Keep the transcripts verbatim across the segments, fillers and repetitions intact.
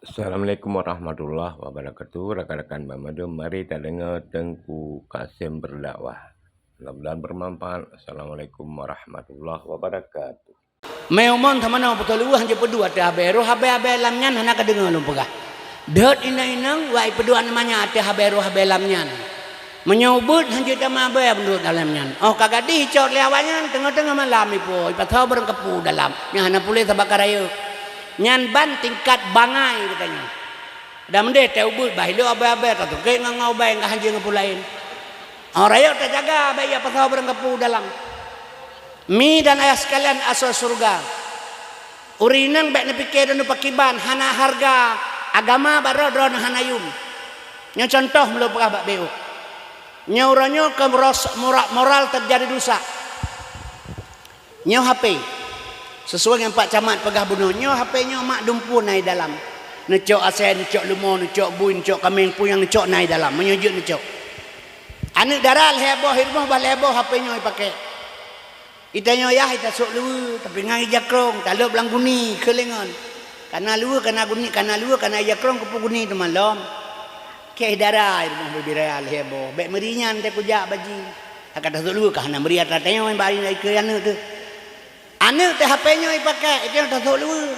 Assalamualaikum warahmatullahi wabarakatuh. Rakan-rakan banmandum, mari tadeungoe Teungku Kasem berdakwah. Mudah-mudahan bermanfaat. Assalamualaikum warahmatullahi wabarakatuh. Mé umon tamanoe peutoh luwah jeuet peuduek ateueh abée, roh abée-abée lam nyan hana kadeungoe lôn peugah. Dot inong-inong wai peuduek aneuk manyak ateueh abée roh abée lam nyan. Meunyoe ubeuet hanjeuet tamah abée meunurot dalam nyan. Óh ka gadih icok lé awaknyan, teungoh-teungoh malam ipo, ipasoe barang kapeue dalam. Nyan hana puléh sabaka rayeuk. Nyan ban tingkat bangai geutanyoe. Dan meudeh tée ubeuet bah ilok abée-abée, tateukeuk ngon-ngon ubée, ngon hanjeuet ngon peue laén. Óh rayeuk tajaga, bék ipasoe barang kapeue dalam. Mi dan ayah sekalian asoe syeuruga. Ureuëng inong bék neupike droeneuh pakriban, hana hareuga agama bak droe, droeneuh hana yum. Nyoe cuntoh meulôn peugah bak B O. Nyoe uroe nyoe keu ros-, mora-, moral teujadi rusak. Nyoe H P. Sesuai ngon Pak Camat peugah bunoe, nyoe H P nyoe mak dumpeue na i dalam. Neucok asèe, neucok leumo, neucok bui, neucok kaméng, peue nyang neucok na i dalam. Meunyoe jeuet neucok. Aneuëk dara lhèe boh i rumoh, bah lhèe boh H P nyoe ipakèk. Itanyoe yah itasôk luweue, tapi ngon ija krông, talôb lam guni, keu lé ngon. Kana luweue, kana guni, kana luweue, kana ija krông, keupeue guni teuma lom. Kèe dara i rumoh bubé raya lhèe boh, bèk meuri nyan teuh kujak bak jih. Ka tasôk luweue ka hana meuri atra tanyoe bak aneuk teuh. Aneuëk teuh H P nyoe ipakèk, itanyoe tasôk luweue.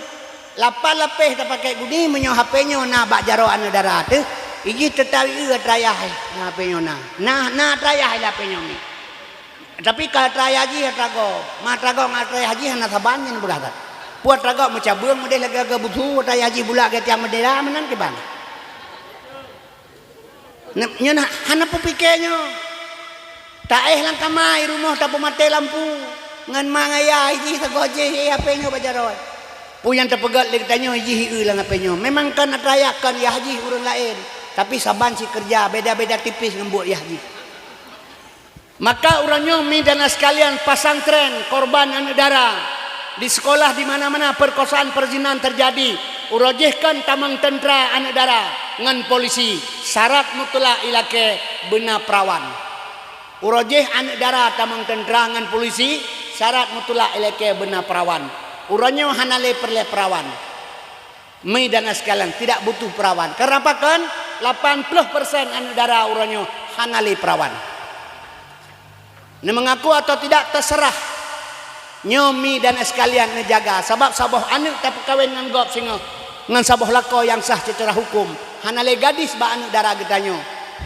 Lapan lapéh tapakèk guni, meunyoe H P nyoe na bak jaroe aneuëk dara teuh, ijih teutawi eu atra yah, na H P nyoe na. Na, na atra yah lam H P nyoe mi. Tapi ka atra yah jih atra gob. Ma atra gob ngon atra yah jih hana saban nyan peugah that. Peue atra gob meucabeueng meudeh lagèe-lagèe busu, atra yah jih bulak lagèe tiang meudera, meunan kiban. Nyoe na, hana peupike nyoe. Taéh lam kama i rumoh tapeumaté lampu. Ngon ma ngon yah jih sagoe jih i H P nyoe bak jaroe. Peue nyang tapeugöt lé geutanyoe jih i eu lam H P nyoe. Memang kon atra yah, kon yah jih ureuëng laén. Tapi saban sikeureuja beda-beda tipis ngon buet yah jih. Maka uroe nyoe mi dan sekalian pesantren korban aneuëk dara, di sekolah di mana-mana perkosaan perzinan terjadi, uroe jih kon tamong teuntra aneuëk dara ngon polisi, syarat mutlak ilakèe beuna perawan. Uroe jih aneuëk dara tamong teuntra ngon polisi, syarat mutlak ilakèe beuna perawan. Uroe nyoe hana lé peureulèe perawan. Mi dan sekalian, tidak butuh perawan. Kenapa kon? Lapan ploh persen aneuëk dara uroe nyoe hana lé perawan. Neumeungaku atau tidak, terserah. Nyoe mi dan sekalian neujaga, sabab saboh aneuëk tapeukawen ngon gob singoh ngon saboh lakoe nyang sah secara hukum. Hana lé gadis bak aneuëk dara geutanyoe.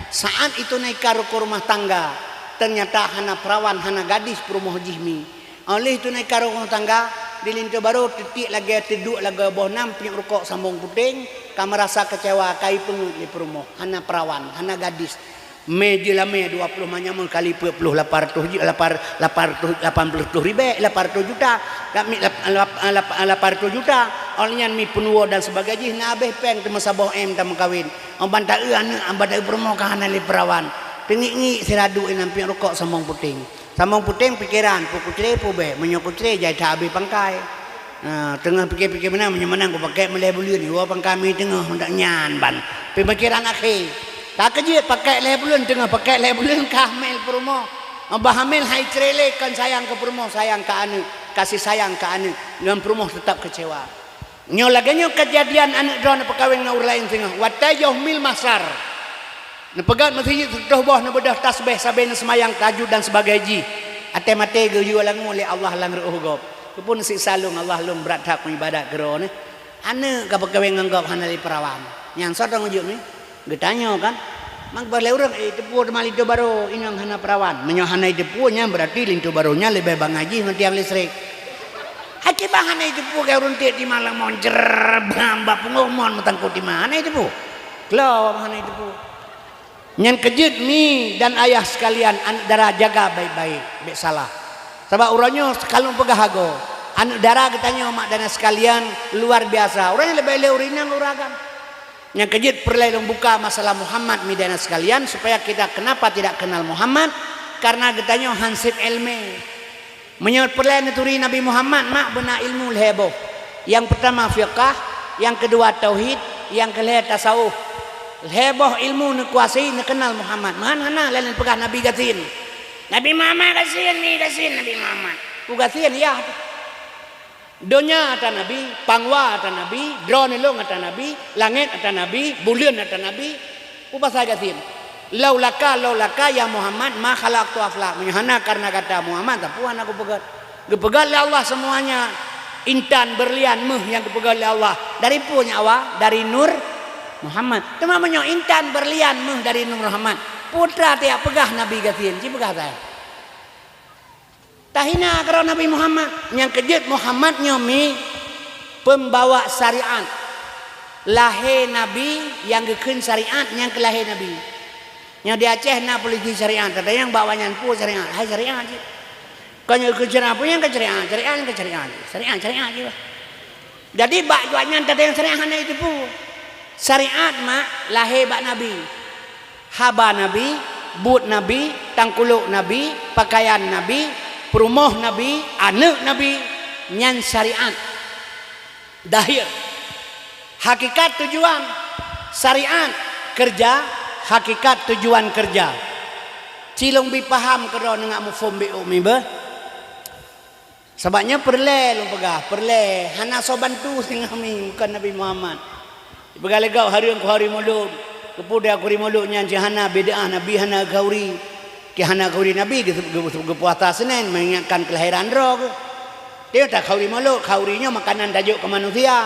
Saat itu na ika rukon rumah tangga, ternyata hana perawan, hana gadis peurumoh jih mi. Óh lheueh itu na ika rukon tangga, di linto barô teutiek lagèe teuduek lagèe boh nam, piep rukok sambong puténg, ka meurasa keucewa, ka ipeungeuet lé peurumoh, hana perawan, hana gadis. Mé jeulamé dua ploh manyamong kali peuet ploh, lapan reutôh ju-, lapan, lapan reutôh, lapan ploh reutôh ribèe, lapan reutôh juta, lap-, lap-, lap-, lap-, lapan reutôh juta. Óh lheueh nyan mi peunuwoe dan sebagai jih na abéh péng teuma saboh M tameukawen. Óh ban taeu aneuëk, óh ban taeu peurumoh ka hana lé perawan. Teungiek-ngiek sira duek inan piep rukok sambong puténg. Sambong puténg pikeran, peue kucré peue bèk, meunyoe kucré jai that abéh pangkai. Ha, teungoh pike-pike meunan, meunyoe meunan kupakèk meulhèe buleuen, iwoe pangkai mi teungoh, ndak nyan ban. Pemikiran akhé. Ka keujeuet pakèk lhèe buleuen, teungoh pakèk lhèe buleuen ka hamil peurumoh. Bah hamil hai cré lé, kon sayang keu peurumoh, sayang keu aneuëk, kasih sayang keu aneuëk, ngon peurumoh teutap keucewa. Nyoe lagèe nyoe keujadian aneuëk droe neupeukawen ngon ureuëng laén singoh. Watèe yoh mil mahsyar, neupeugöt meuseujid sireutôh boh, neubeudôh tasbéh sabe, neuseumayang tahajud dan sebagai jih. Até maté geuyue langue lé Allah lam reuôh gob. Keupeue neusiksa lôn Allah, lôn brat that meuibadat keu Droeneuh. Aneuëk ka peukawen ngon gob hana lé perawan. Nyan soe tanggung jaweueb nyoe? Geutanyoe kan? Mangkeupeue lé ureuëng, eh, teupeue teuma linto barô, inong hana perawan. Meunyoe hana jiteupeue, nyan beurati linto barô nyan leubeh bangai jih ngon tiang listrik. Aci bah hana jiteupeue keu ureuëng tiek timah lam mon, jrrrr, bam, bak pungoh mon meutangkot timah. Hana jiteupeue. Klo hana jiteupeue. Nyan keujeuet mi dan ayah sekalian, aneuëk dara jaga baik-baik, bék salah. Sabab uroe nyoe ka lôn peugah agoe, aneuëk dara geutanyoe mak dan ayah sekalian luar biasa. Ureuëng nyan leubeh lé ureuëng inong ureuëng agam. Nyang keujeuet peureulée lôn buka masalah Muhammad mi dan ayah sekalian, supaya kita kenapa tidak kenal Muhammad, karena geutanyoe han seb iéleumé. Meunyoe peureulée neuturi Nabi Muhammad, mak beuna ilmu lhée boh. Nyang peutama fiqah, nyang keudua tauhid, nyang keulhée tasawuf. Lhée boh ilmu neukuasai, neukeunal Muhammad. Meuhan hana lé neupeugah Nabi gasien. Nabi Muhammad gasien, mi gasien Nabi Muhammad. Ku gasien, yah. Donya ata Nabi, pangwa ata Nabi, droeneuh lôn ata Nabi, langét ata Nabi, buleuen ata Nabi. Peue pasai gasien? "Laulaka, laulaka ya Muhammad ma khalaqtul aflak." Meunyoe hana kareuna gata Muhammad, sapeue hana kupeugét. Geupeugét lé Allah semuanya. Intan, berlian, méuh nyang geupeugét lé Allah. Dari peue nyan awai? Dari nur Muhammad. Teuma meunyoe intan, berlian, méuh dari nur Muhammad, peue teuma tajak peugah Nabi gasien? Ci peugah saja. Tahina keudroe Nabi Muhammad. Nyang keujeuet Muhammad nyoe mi peumbawa syariat. Lahé Nabi nyang geukheun syariat nyang keu lahé Nabi. Nyoe di Aceh na polisi syariat, tatanyong bak awaknyan peue syariat, hai syariat cit. Kon nyoe keu syariat, peue nyang keu syariat, syariat nyang keu syariat, syariat, syariat cit bah. Jadi bak awaknyan tatanyong syariat hana jiteupeue. Syariat mak lahé bak Nabi. Haba Nabi, buet Nabi, tangkulok Nabi, pakaian Nabi, peurumoh Nabi, aneuëk Nabi, nyan syariat. Dahir. Hakikat tujuan syariat, keureuja, hakikat tujuan keureuja. Ci lôn bi paham keudroe neungak muphom bék umi beuh. Sabab nyoe peureulée lôn peugah, peureulée hana soe bantu singoh mi bukon Nabi Muhammad. Ipeugah lé gob hareuem khauri mulod. Keupeue deh khauri mulod nyan cit hana bid'ah, Nabi hana khauri. Keu hana khauri Nabi geu-, geu-, geupuasa Senin meuingatkan keulahiran droe geuh. Teuh ta khauri mulod, khauri nyoe makanan tajok keu manusia.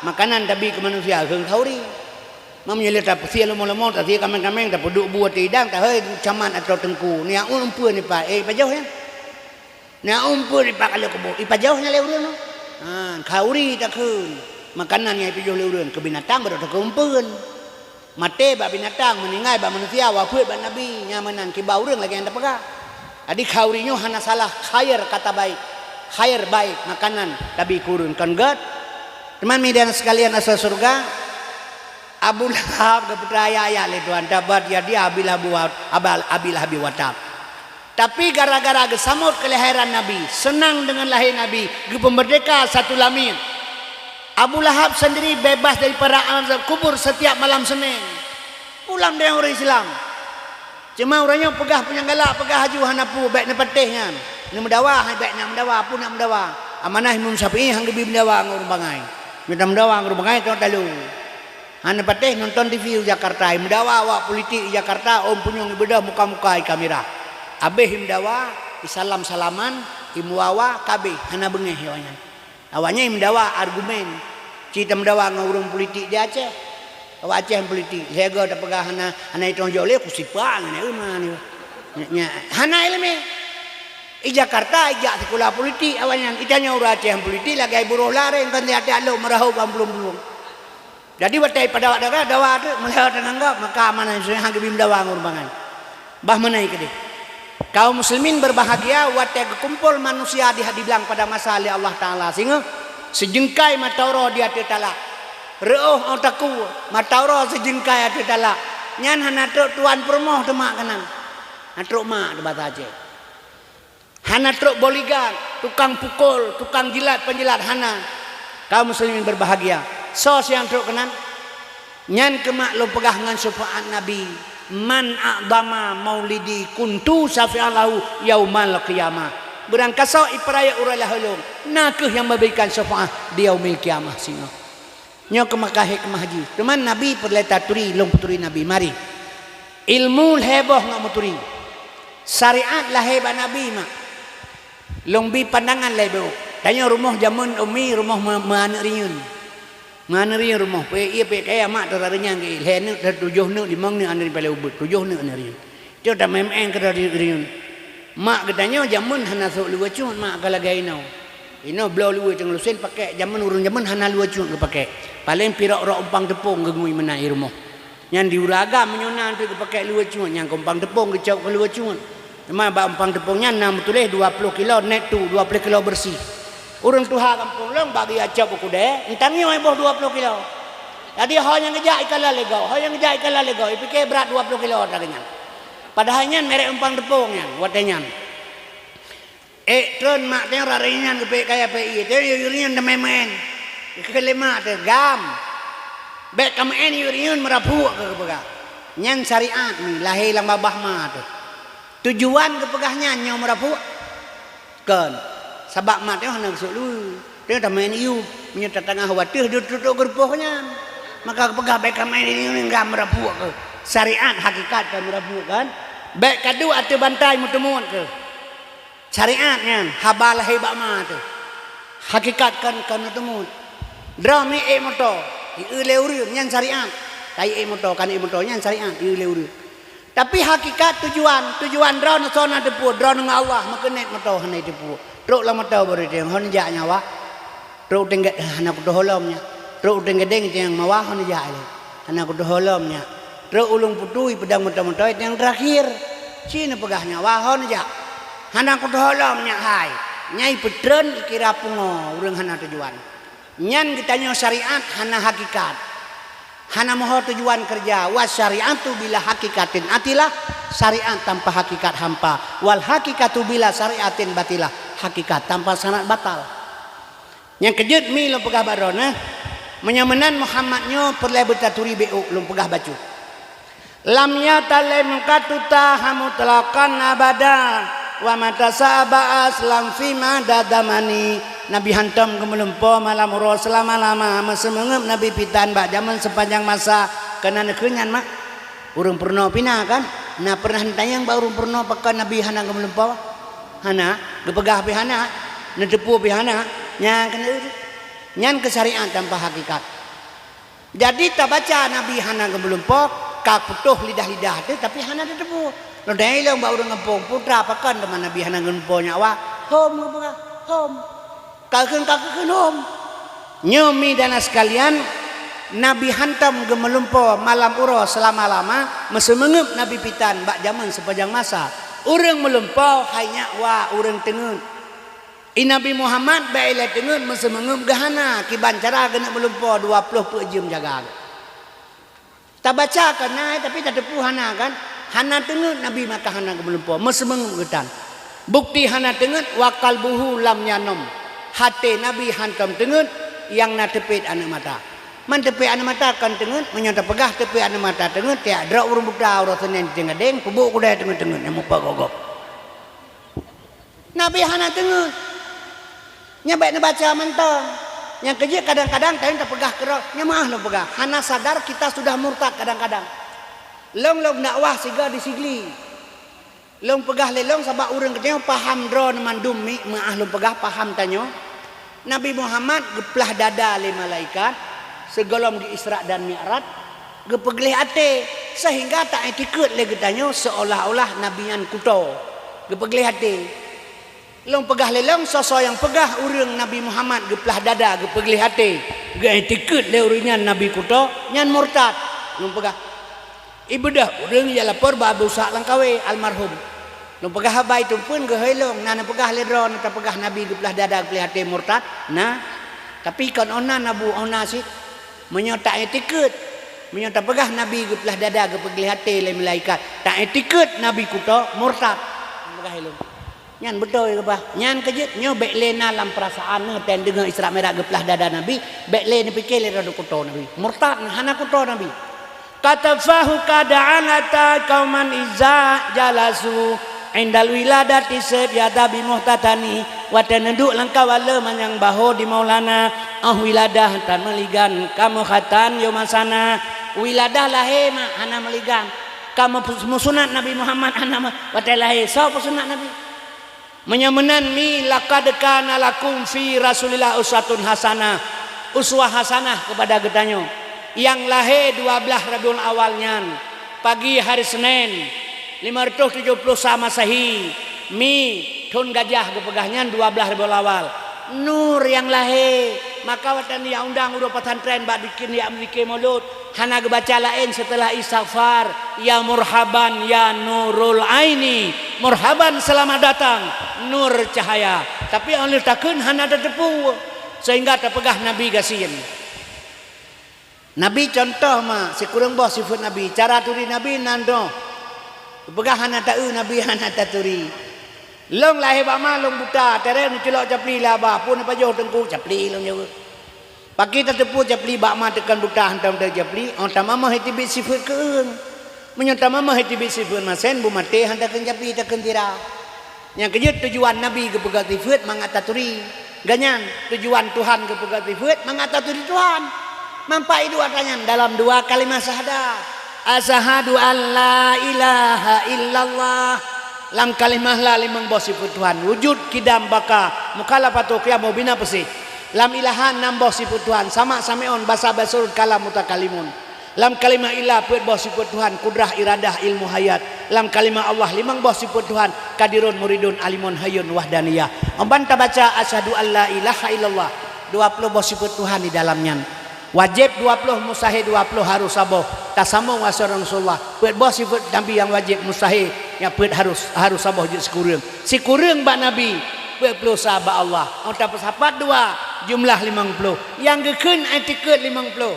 Makanan tabi keu manusia kheun khauri. Meunyoe lé tapeusie leumo-leumo, tasie kaméng-kaméng, tapeuduek bu ateueh idang, tahôi camat atau teungku. Niat umpun ipa, eh, ipajoh nyan. Niat umpun ipa ka lheueh kuboh, ipajoh nyan lé ureuëng nyoe. Ha, khauri takheun. Makanan nyang ipajoh lé ureuëng, keu binatang baru takheun umpun. Maté bak binatang, meuninggai bak manusia, wafeuet bak Nabi, nyan meunan kiba ureuëng lagée nyang tapeugah. Jadi khauri nyoe hana salah, khair kata baik. Khair baik, makanan tabi keu ureuëng kon gét. Teuma mi dan sekalian asai syeuruga, Abu Lahab geupeuteuayah-ayah lé Tuhan, "Tabbat yada Abi Lahab wa, Abal-, Abi Lahab wa tab." Tapi gara-gara geusamot keulahiran Nabi, seunang deungon lahé Nabi, geupeumeurdeka satu lamit. Abu Lahab sendiri bebas daripada azab kubur setiap malam Senin. Pulang deungon ureuëng Islam. Cuma ureuëng nyoe peugah peue nyang galak, peugah laju hana peue, bék neupatéh nyan. Neumeudawa, hai bék neumeudawa, peue neumeudawa. Amanah Imam Syafi'i han geubi meudawa ngon ureuëng bangai. Meunyoe tameudawa ngon ureuëng bangai, teuh talu. Hana patéh nonton T V u Jakarta, meudawa awak politik i Jakarta, ôn punyueng ibeudôh muka-muka i kamera. Abéh imeudawa, isalam-salaman, imeuwawa, ka abéh, hana beungéh awaknyan. Awaknyan imeudawa argumen, ci tameudawa ngon ureuëng politik di Aceh. Awak Aceh politik, lhée goe tapeugah hana, hana itong jok lé, kusipak ngon iman. Nya, nya, hana iéleumé. I Jakarta ijak sikula politik awaknyan, itanyong ureuëng Aceh politik lagée buroh lareng, kon tiat-tiat lok meurahôb lam pulung-pulung. Jadi watée pada awak dawa, dawa teuk meulheueh teunganggab, maka amanah Yusuf han geubi meudawa ngon ureuëng bangai. Bah meunan keudeh. Kaum muslimin berbahagia watée geukumpol manusia di, diblang pada masa lé Allah Taala singoh sijeungkai mata uroe di ateueh talak. Reuôh ôk takue, mata uroe sijeungkai ateueh talak. Nyan hana trok tuan peurumoh teumak keunan. Hana trok mak teuh basa Aceh. Hana trok bodyguard, tukang pukul, tukang jilat penjilat hana. Kaum muslimin berbahagia. Soe nyang trok keunan? Nyan keuh mak lôn peugah ngon syufaat Nabi, "Man a'dama maulidi kuntu syafi'an lahu yaumal qiyamah." Beurangkasoe ipeurayeuk uroe lahé lôn, na kheueh nyang meuberikan syufaat di yaumil qiyamah singoh. Nyoe keuh maka hikmah jih. Teuma Nabi peureulée taturi, lôn peuturi Nabi. Mari. Ilmu lhée boh ngon meuturi. Syariat lahé bak Nabi mak. Lôn bi pandangan lhée boh. Tanyoe rumoh jameun umi, rumoh meu-, meu aneuëk riyeuen. Meu aneuëk riyeuen rumoh. Peuék ié peuék kayée mak teuh riyeuen geuék. Lhée aneuëk, tujoh aneuëk, limong aneuëk, aneuëk paléng ubit. Tujoh aneuëk, aneuëk riyeuen. Teuh tameuén-meuén keudroe riyeuen. Mak geutanyoe jameun hana sôk luweue cut mak ka lagée inoe. Inoe bloe luweue teungoh lusen pakék, jameun ureuëng jameun hana luweue cut geupakék. Paléng pirok rok umpang teupông geungui meunan i rumoh. Nyan di ureuëng agam meunyoe na teuk geupakék luweue cut, nyang keu umpang teupông geucok keu luweue cut. Teuma bak umpang teupông nyan na meutuléh dua ploh kilo net tu, dua ploh kilo beureuséh. Ureuëng tuha gampông lôn bak geuyue cok u keudè, eunteuk nyoe boh dua ploh kilo. Jadi ho nyang geujak ikalon lé gob, ho nyang geujak ikalon lé gob, ipike brat dua ploh kilo atra geuh nyan. Padahai nyan merek umpang teupông nyan, watée nyan. Ék treun mak teuh rot riyeuen nyan geupeuék kayée peuék ié, teuh yue riyeuen teumeuén-meuén. Geukheun lé mak teuh, "Gam, bék kameuén yue riyeuen meurapuk," keu geupeugah. Nyan syariat mi lahé lam babah ma teuh. Tujuan geupeugah nyan nyoe meurapuk? Kon. Sabab mak teuh hana geusôk luweue. Teuh tameu'en yub, meunyoe tatangah wateuh deuh tutok geurupoh nyan. Maka geupeugah bèk ka meu'en yub ngon meurapuk keuh. Syariat hakikat ka meurapuk kan. Bèk ka duek ateueh bantai meuteumut keuh. Syariat nyan haba lahé bak ma teuh. Hakikat kan ka meuteumut. Droe mi ék moto, ieu lé ureueng nyan syariat. Ka ék moto, kan ék moto nyan syariat, ieu lé ureueng. Tapi hakikat tujuan, tujuan droeneuh soe na teupeu, droeneuh ngon Allah, meukeunét moto hana teupeu. Trok lam moto baru teueng, hon jak nyawa. Trok teueng hana kutoh holom nyak. Trok teueng gadeng teueng mawa hon jak lé. Hana kutoh holom nyak. Trok ulông putui peudong moto-moto teueng terakhir. Ci neupeugah nyawa hon jak. Hana kutoh holom nyak hai. Nyai peutreun kira pungo ureueng hana tujuan. Nyan geutanyoe syariat hana hakikat. Hana meuho tujuan keureuja. Wa syariatu bila hakikatin atilah, syariat tanpa hakikat hampa. Wal hakikatu bila syariatin batilah, hakikat tanpa syarat batal. Nyang keujeuet mi lôn peugah bak droeneuh, meunyoe meunan Muhammad nyoe peureulèe beutaturi beuôk lôn peugah bacut. Lam yatalem katuta hamutlaqan abada, wa mata sa'aba aslam fi mada damani. Nabi hantom geumeulumpo malam uroe seulama-lama, meuseumeungeup Nabi pitan bak jameun seupanjang masa. Keunan kheun nyan mak. Ureueng peurunoe pih na kan? Na pernah neutanyong bak ureueng peurunoe pakon Nabi hana geumeulumpo? Hana, geupeugah pih hana, neuteupeue pih hana. Nyan keuh, nyan keuh syariat tanpa hakikat. Jadi tabaca Nabi hana geumeulumpo, ka putôh lidah-lidah teuh, tapi hana teuteupeue. Lôn tanyong ilôn bak ureueng gampông, "Putra, pakon teuma Nabi hana geumeulumpo nyak wa?" "Hom," geupeugah, "hom." Ka kheun, ka kheun hom. Nyoe mi dan sekalian, Nabi hantom geumeulumpo malam uroe seulama-lama, meuseumeungeup Nabi pitan bak jameun seupanjang masa. Ureueng meulumpo hai nyak wa ureueng teungeut. I Nabi Muhammad bèk ilèe teungeut meuseumeungeup geuhana, kiban cara geuneuk meulumpo dua ploh peuet jeuem jaga. Tabaca kan na, tapi tateupeue hana kan? Hana teungeut Nabi maka hana geumeulumpo, meuseumeungeup geutan. Bukti hana teungeut, wa qalbuhu lam yanom. Até Nabi hantom teungeut, nyang na teupet aneuk mata. Man teupet aneuk mata kon teungeut, meunyoe tapeugah teupet aneuk mata teungeut, tiak droe ureueng buta, uroe Senin teugadeng, peubuet kudai teungeut-teungeut nyang meupat gob-gob. Nabi hana teungeut. Nyan bèk neubaca mantong. Nyang keujeuet kadang-kadang tanyoe tapeugah keudroe, nyan meu'ah lôn peugah, hana sadar kita sudah murtad kadang-kadang. Lôn, lôn dakwah sigoe di Sigli. Lôn peugah lé lôn sabab ureueng geutanyoe paham droeneuh mandum mi, meu'ah lôn peugah paham tanyoe. Nabi Muhammad geuplah dada lé malaikat sigohlom geu-Isra dan Mi'raj, geupeugleh até, seuhingga ta-iktikeut lé geutanyoe seuolah-olah Nabi nyan kuto. Geupeugleh até. Lôn peugah lé lôn, soe-soe nyang peugah ureueng Nabi Muhammad geuplah dada, geupeugleh até, geu-iktikeut lé ureueng nyan Nabi kuto, nyan murtad. Lôn peugah. Ibeudôh ureueng jak lapor bak Abu Ishaq Langkawi, almarhum. Lôn peugah haba i teumpeuen geuhôi lôn, na neupeugah lé droeneuh tapeugah Nabi geuplah dada, geupeugleh até, murtad? Na. Tapi kon óh na, na bu óh na cit. Meunyoe ta-iktikeut, meunyoe tapeugah Nabi geuplah dada, geupeugleh até lé malaikat, ta-iktikeut Nabi kuto, murtad. Peugah lé lôn. Nyan beutôi geupeugah. Nyan keujeuet nyoe bèk lé na lam peurasaan neuh tan deungoe Isra Mi'raj geuplah dada Nabi, bèk lé neupike lé droeneuh kuto Nabi. Murtad, hana kuto Nabi. Katafahu kada'an ata qauman iza jalasu indal wiladati sayyada bi muhtatani. Watèe neuduek lam kawala manyang baho di Maulana, óh wiladah tan meuligan kamoe khatan yôh masana. Wiladah lahé mak hana meuligan. Kamoe peusunat Nabi Muhammad hana ma-, watèe lahé soe peusunat Nabi? Meunyoe meunan mi, laqad kana lakum fi Rasulillah uswatun hasanah, uswah hasanah keupada geutanyoe. Nyang lahé dua blaih Rabiul Awal nyan, pagi hari Senin, lima ratus tujuh puluh sa Masehi, mi, thôn gajah geupeugah nyan dua blaih Rabiul Awal. Nur nyang lahé, maka watèe neujak undang uroe pesantren bak dikir, neujak meuzikir Maulud, hana geubaca laén seuteulah istighfar, "Ya murhaban ya nurul aini, murhaban selamat datang nur cahaya." Tapi óh lheueh takheun hana tateupeue, seuhingga tapeugah Nabi gasien. Nabi cuntoh ma sikureueng boh sifeuet Nabi, cara turi Nabi nan droe. Peugah hana ta-eu Nabi hana taturi. Lôn lahé bak ma lôn buta, teureung neuculok capli lé haba, peue neupajoh teungku capli lôn jaweueb. Pakri tateupeue capli bak ma teukon buta hantom teu capli, óh tamamah teubiet sifeuet keueung. Meunyoe tamamah teubiet sifeuet masen, beumaté han takheun capli takheun tira. Nyang keujeuet tujuan Nabi geupeugah sifeuet mangat taturi. Ganyan tujuan Tuhan geupeugah sifeuet mangat taturi Tuhan. Manfaat dua tanyan dalam dua kalimah syahadah. Asyhadu an la ilaha illallah. Lam kalimah la limong boh sifeuet Tuhan. Wujud, qidam, baqa, mukhalafatu, qiyam, bina, peusih. Lam ilaha nam boh sifeuet Tuhan. Sama, sami'un, basar, basirun, kalam, mutakalimun. Lam kalimah ilah peuet boh sifeuet Tuhan, kudrah, iradah, ilmu, hayat. Lam kalimah Allah limong boh sifeuet Tuhan, qadirun, muridun, alimun, hayyun, wahdaniyah. Amban tabaca asyhadu an la ilaha illallah, dua ploh boh sifeuet Tuhan di dalam nyan. Wajéb dua ploh, mustahé dua ploh, harus saboh. Tasambong asai Rasulullah. Peuet boh sifeuet Nabi nyang wajéb, mustahé nyang peuet harus, harus saboh jeuet sikureueng. Sikureueng bak Nabi, peuet ploh sa bak Allah. Oh, tapeusapat dua, jumlah limong ploh. Nyang geukheun itikeuet limong ploh.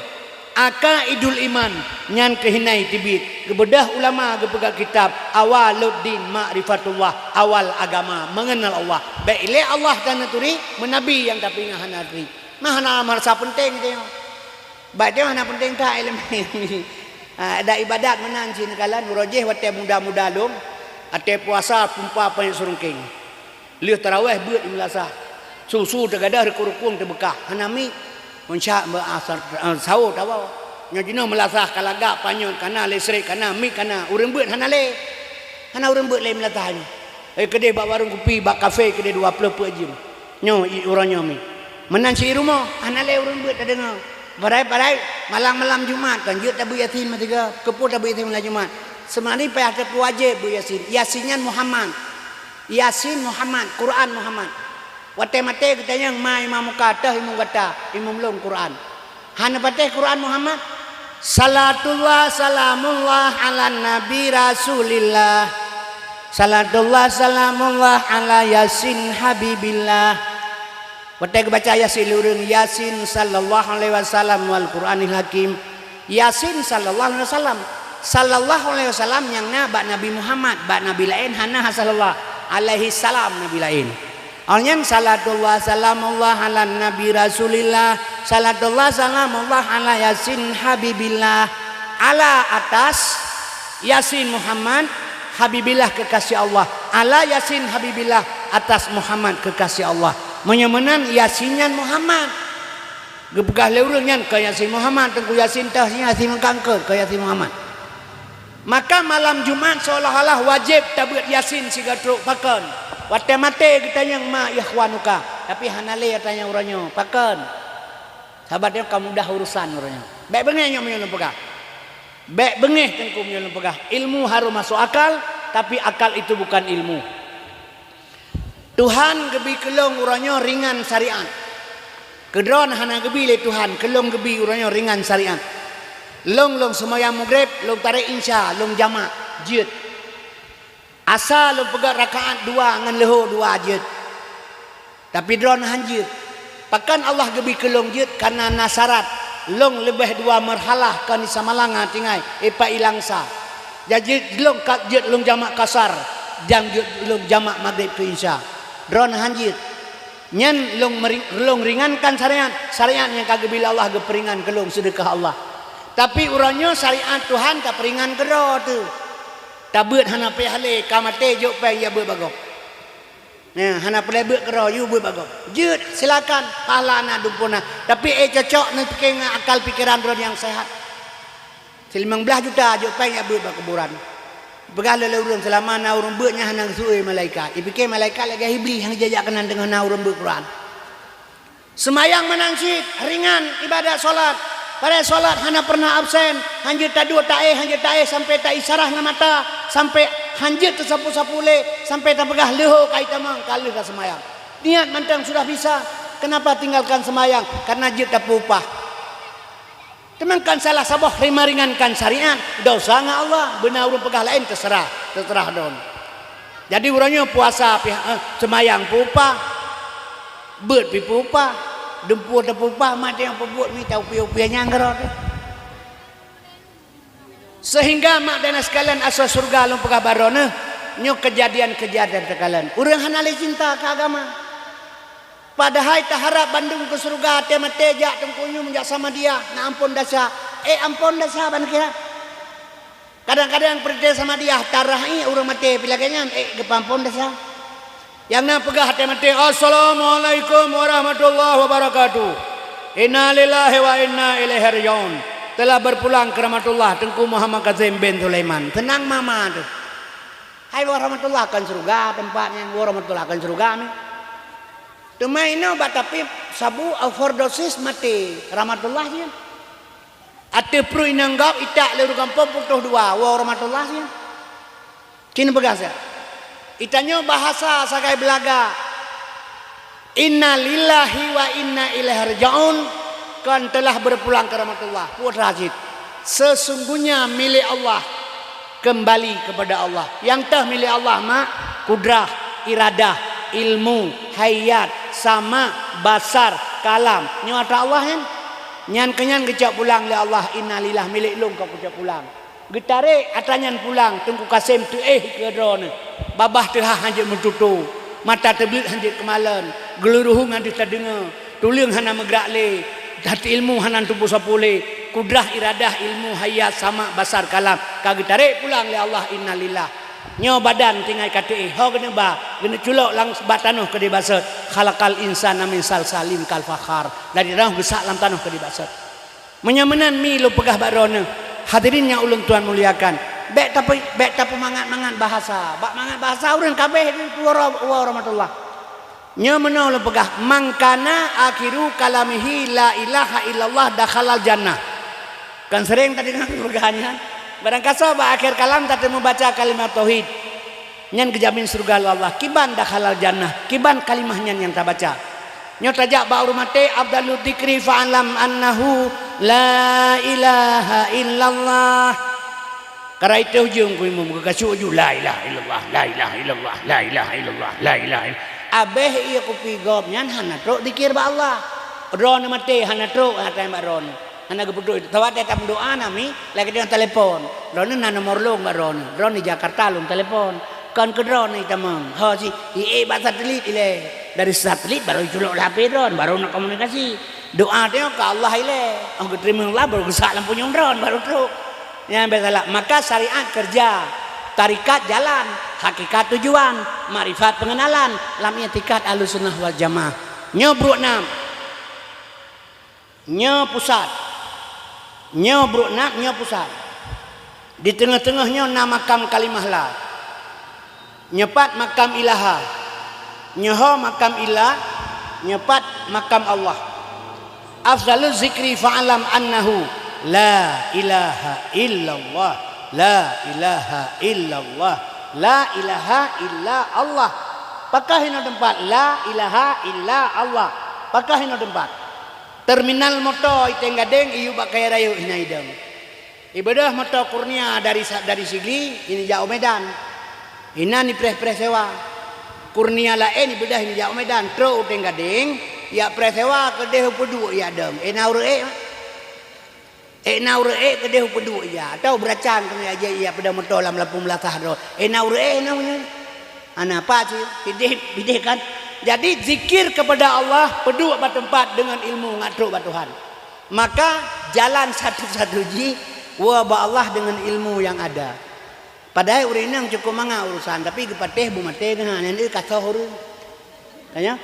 Aqaidul iman, nyan keuh inan teubiet. Geubeudôh ulama geupeugah kitab Awwaluddin Ma'rifatullah, awal agama, mengenal Allah. Bèk ilèe Allah tan neuturi, meunabi nyang tapeuingat hana turi. Mah hana meurasa peunteng tanyoe. Bak tanyoe hana peunteng that ileumèe. Ha, dan ibadat meunan cit neukalon, uroe jéh watèe muda-muda lôn, watèe puasa peumpah panyöt seureungkeng. Lheueh tarawèh beuet i meulasah. Su-su teugadôh, rukung-rukung teubeukah. Hana miet. Meunca beu-, ah, sa-, ah, sahô tawoe. Nyoe jinoe meulasah ka lagak, panyöt ka na, listrik ka na, miet ka na. Ureueng beuet hana lé. Hana ureueng beuet lé meulasah nyoe. Eh, keudéh bak warông kupi, bak kafé keudéh dua ploh peuet jeuem. Nyoe i uroe nyoe mi. Meunan cit i rumoh, hana lé ureueng beuet tadeungoe. Padahai, padahai malam-malam Jumat kan jeuet tabeuet Yasin meusigoe. Keupeue tabeuet Yasin malam Jumat? Seumari payah tapeuwajéb beuet Yasin. Yasin nyan Muhammad. Yasin Muhammad, Quran Muhammad. Watèe maté geutanyong ma imam muka, toh imum gata, imum lôn Quran. Hana patéh Quran Muhammad. Salatullah salamullah ala nabi Rasulillah. Salatullah salamullah ala Yasin Habibillah. Watèe geubaca Yasin lé ureueng, Yasin sallallahu alaihi wasallam wal Qur'anil Hakim. Yasin sallallahu alaihi wasallam. Sallallahu alaihi wasallam nyang na bak Nabi Muhammad, bak nabi laén hana sallallahu alaihi salam nabi laén. Awak nyan salatullah salamullah ala nabi Rasulillah, salatullah salamullah ala Yasin Habibillah, ala atas Yasin Muhammad Habibillah kekasih Allah, ala Yasin Habibillah atas Muhammad kekasih Allah. Meunyoe meunan Yasin nyan Muhammad. Geupeugah lé ureueng nyan keu Yasin Muhammad, Teungku Yasin teuh, Yasin meukangkeut keu Yasin Muhammad. Maka malam Jumat seolah-olah wajéb tabeuet Yasin sigoe trok, pakon? Watèe maté geutanyong ma ikhwanuka, tapi hana lé tanyong uroe nyoe, pakon? Sahabat nyoe ka mudah urusan uroe nyoe. Bèk beungéh nyoe meunyoe lôn peugah. Bèk beungéh Teungku meunyoe lôn peugah. Ilmu harus masuk akal, tapi akal itu bukan ilmu. Tuhan geubri keu lôn uroe nyoe ringan syariat. Keu droeneuh hana geubri lé Tuhan, keu lôn geubri uroe nyoe ringan syariat. Lôn, lôn seumayang Maghrib, lôn tarek Isya, lôn jamak, jeuet. Asa lôn peugöt rakaat dua ngon leuhô dua, jeuet. Tapi droeneuh han jeuet. Pakon Allah geubri keu lôn jeuet? Kareuna na syarat. Lôn leubeh dua meurhalah kon di Samalanga tinggai, i Pak Ilangsa. Jadi lôn ka jeuet lôn jamak kasar, dan jeuet lôn jamak Maghrib keu Isya. Droeneuh han jeuet. Nyan lôn meri-, lôn ringankan syariat, syariat nyang ka geubri lé Allah geupeuringan keu lôn, seudeukah Allah. Tapi uroe nyoe syariat Tuhan tapeuringan keudroe teuh. Tabeuet hana payah lé, ka maté jok péng jak beuet bak gob. Nah, hana peureulèe beuet keudroe, yue beuet bak gob. Jeuet, silakan, pahala na, dumpeue na. Tapi, eh, cocok neupiké ngon akal pikeran droe nyang sehat. Silimong blaih juta jok péng jak beuet bak kuburan. Peugah lé ureueng, seulama na ureueng beuet nyan hana geuseuôt malaikat. Ipiké malaikat lagèe Iblih nyang jijak keunan teungoh na ureueng beuet Quran. Seumayang meunan cit ringan ibadat salat. Padahai salat hana pernah absen. Han jeuet taduek taéh, han jeuet taéh sampai taisyarah ngon mata, sampai han jeuet teusapu-sapu lé, sampai tapeugah leuhô ka itamong, ka lheueh ka seumayang. Niat mantong sudah bisa, kenapa tinggalkan seumayang? Karena jeuet tapeuupah. Teuma kan salah saboh meuringankan syariat, dosa ngon Allah, beuna ureueng peugah laén, teuseurah, teuseurah droeneuh. Jadi uroe nyoe puasa pih, eh, seumayang peuupah, beuet pih peuupah, dumpeue tapeuupah, mat nyang peubuet mita upie-upie nyang keudroe teuh. Sehingga mak dan sekalian asoe syeuruga lôn peugah bak droeneuh, nyoe keujadian-keujadian teukalon. Ureueng hana lé cinta keu agama. Padahai taharab bandum keu syeuruga, watèe maté jak Teungku Yum, jak Samadiyah, na amphon desya. Eh, amphon desya ban kira. Kadang-kadang peurintah Samadiyah tarah, eh, ureueng maté pih lagèe nyan, eh, geupeuamphon desya. Nyang na peugah até maté, "Assalamualaikum warahmatullahi wabarakatuh. Inna lillahi wa inna ilaihi raji'un." Telah berpulang ke rahmatullah, Teungku Muhammad Kazim bin Sulaiman. Seunang mama tu. Hai, woe rahmatullah, kon syeuruga teumpat nyan, woe rahmatullah, kon syeuruga mi. Teuma inoe bak tapi sabu overdosis maté rahmatullah nyan. Ateueh pruet inong gob itak lé ureueng gampông putôh dua, woe rahmatullah nyan. Cit neupeugah siat. Itanyoe bahasa sagai beulaga. Inna lillahi wa inna ilaihi raji'un, kon telah berpulang ke rahmatullah. Peue teuma cit? Sesungguhnya milik Allah, kembali kepada Allah. Nyang teuh milik Allah mak, kudrah, iradah, ilmu, hayat, sama, basar, kalam. Nyoe atra Allah nyan. Nyan keuh nyan geucok pulang lé Allah, inna lillah, milik lôn ka kucok pulang. Geutarek atra nyan pulang, Teungku Kasem teuéh keu droeneuh. Babah teuhah hanjeuet meututoe, mata teubleuet hanjeuet keumalon, geuluruhong hana deuh tadeungoe, tuleueng hana meugrak lé, that ilmu hana tuboh sapeue lé, kudrah, iradah, ilmu, hayat, sama, basar, kalam ka geutarek pulang lé Allah, inna lillah. Nyoe badan tinggai ka teuéh, ho geuneuk ba, geuneuk culok lam bak tanoh keudéh bak sot. Khalaqal insana min salsalin kal fakhar. Dari tanoh geusak lam tanoh keudéh bak sot. Meunyoe meunan mi lôn peugah bak droeneuh, hadirin nyang ulôn tuan muliakan, bék tape-, bék tapeumangat-mangat bahasa. Bak mangat bahasa ureueng kabéh di tuwoe ro-, woe rahmatullah. Nyoe meunoe lôn peugah, "Man kana akhiru kalamihi la ilaha illallah dakhalal jannah." Kan sering tadi ngon peugah nyan. Barangkasoe bak akhé kalam tateumeubaca kalimat tauhid. Nyan geujamin syeuruga lé Allah. Kiban dakhalal jannah, kiban kalimah nyan nyang tabaca. Nyoe tajak bak ureueng maté, afdalu dzikri fa'lam annahu la ilaha illallah. Karai teuh jeuem keu imum, geukasuk ju, "La ilaha illallah, la ilaha illallah, la ilaha illallah, la ilaha illallah." Abéh ie kupi gob nyan hana trok dzikir bak Allah. Droeneuh maté hana trok, hana tanyong bak droeneuh. Hana geupeuduek. Watèe tameudoa na mi, lagèe ngon telepon. Droeneuh na nomor lôn bak droeneuh. Droeneuh di Jakarta lôn telepon. Kon keu droeneuh itamong. Ho si, i-, i-, bak satelit ilèe. Dari satelit baru iculok lam H P droeneuh, baru na komunikasi. Doa tanyoe keu Allah ilèe. Oh, geuteurimong Allah baru geusak lam punyueng droeneuh, baru trok. Nyan biasalah. Maka syariat kerja, tarekat jalan, hakikat tujuan, makrifat pengenalan, lam i'tikad Ahlussunnah wal Jamaah. Nyoe brok nam. Nyoe pusat. Nyoe brok nam, nyoe pusat. Di teungoh-teungoh nyoe na makam kalimah la. Nyoe pat makam ilaha. Nyoe ho makam illa, nyoe pat makam Allah. Afdalu zikri fa'lam annahu la ilaha illallah, la ilaha illallah, la ilaha illa Allah. Pakah inoe teumpat, la ilaha illa Allah. Pakah inoe teumpat. Terminal moto i Teng Gadeng iyue bak kayèe rayeuk hina idong. Ibeudôh moto Kurnia dari sa-, dari Sigli, ini jak u Medan. Inan ipreh-preh sewa. Kurnia laén ibeudôh ini jak u Medan, trok u Teng Gadeng, yak preh sewa keudeh u Peuduek yak dong. Eh, na ureuëng ék. Eh, na ureuëng ék keudeh u Peuduek yak. Atau beuracan keunoe yak jai yak peudong moto lam lapung beulasah droe. Eh, na ureuëng ék na ureuëng. Hana apa sih, pideh, pideh kan. Jadi, zikir kepada Allah, peuduek bak teumpat deungon ilmu ngat trok bak Tuhan. Maka, jalan satu-satu jih, woe bak Allah deungon ilmu nyang ada. Padahai ureuëng inong cukôp mangat urosan, tapi geupatéh beumaté geuh, nyan ka soh ureuëng. Tanya?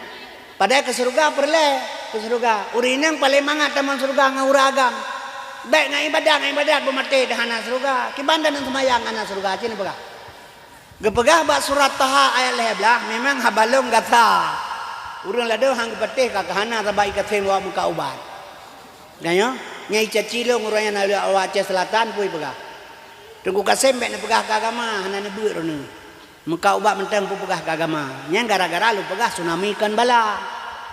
Padahai keu syeuruga peureulée, keu syeuruga. Ureuëng inong paleng mangat tamong syeuruga ngon ureuëng agam. Bék ngon ibadat, ngon ibadat beumaté dah hana syeuruga. Kiban dan seumayang hana syeuruga, cit neupeugah. Geupeugah bak surat Taha ayat lhée blaih, memang haba lom gata. Ureuëng ladôm han geupatéh ka keuhana sabab ikasém wak meukat ubat. Nyan nyoe, nyang icaci lôn ureuëng nyang na lé Aceh Selatan peue ipeugah. Teungku Kasem bék neupeugah keu agama, hana neubeuet droeneuh. Meukat ubat mantong peue peugah keu agama. Nyan gara-gara lôn peugah tsunami kon bala.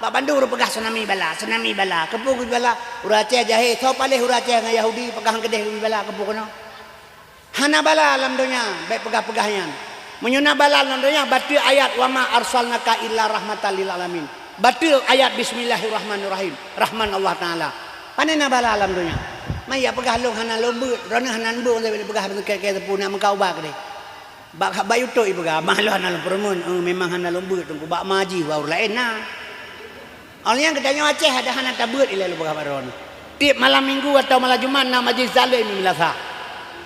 Bak bandum ureuëng peugah tsunami bala, tsunami bala. Keupeue geubri bala? Ureuëng Aceh jahé, soe paléh ureuëng Aceh ngon Yahudi peugah han keudeh geubri bala, keupeue keunoe? Hana bala lam donya, bék peugah-peugah nyan. Meunyoe na bala lam donya, bateue ayat, "Wa ma arsalnaka illa rahmatan lil alamin." Bateue ayat, "Bismillahirrahmanirrahim." Rahman Allah Taala. Pane na bala lam donya? Maya peugah lôn hana lôn beuet, droeneuh hana neubeuet, lôn peugah keu-keu teupeu nak meukat ubat keudeh. Bak, bak YouTube ipeugah, "Bah lôn hana lôn peureumeun, eh, memang hana lôn beuet, teungku bak ma jih, bak ureuëng laén na." Awak nyan geutanyoe Aceh ada hana tabeuet ilée lôn peugah bak droeneuh. Tieb malam minggu atawa malam Jumat na majlis taklim di meulasah.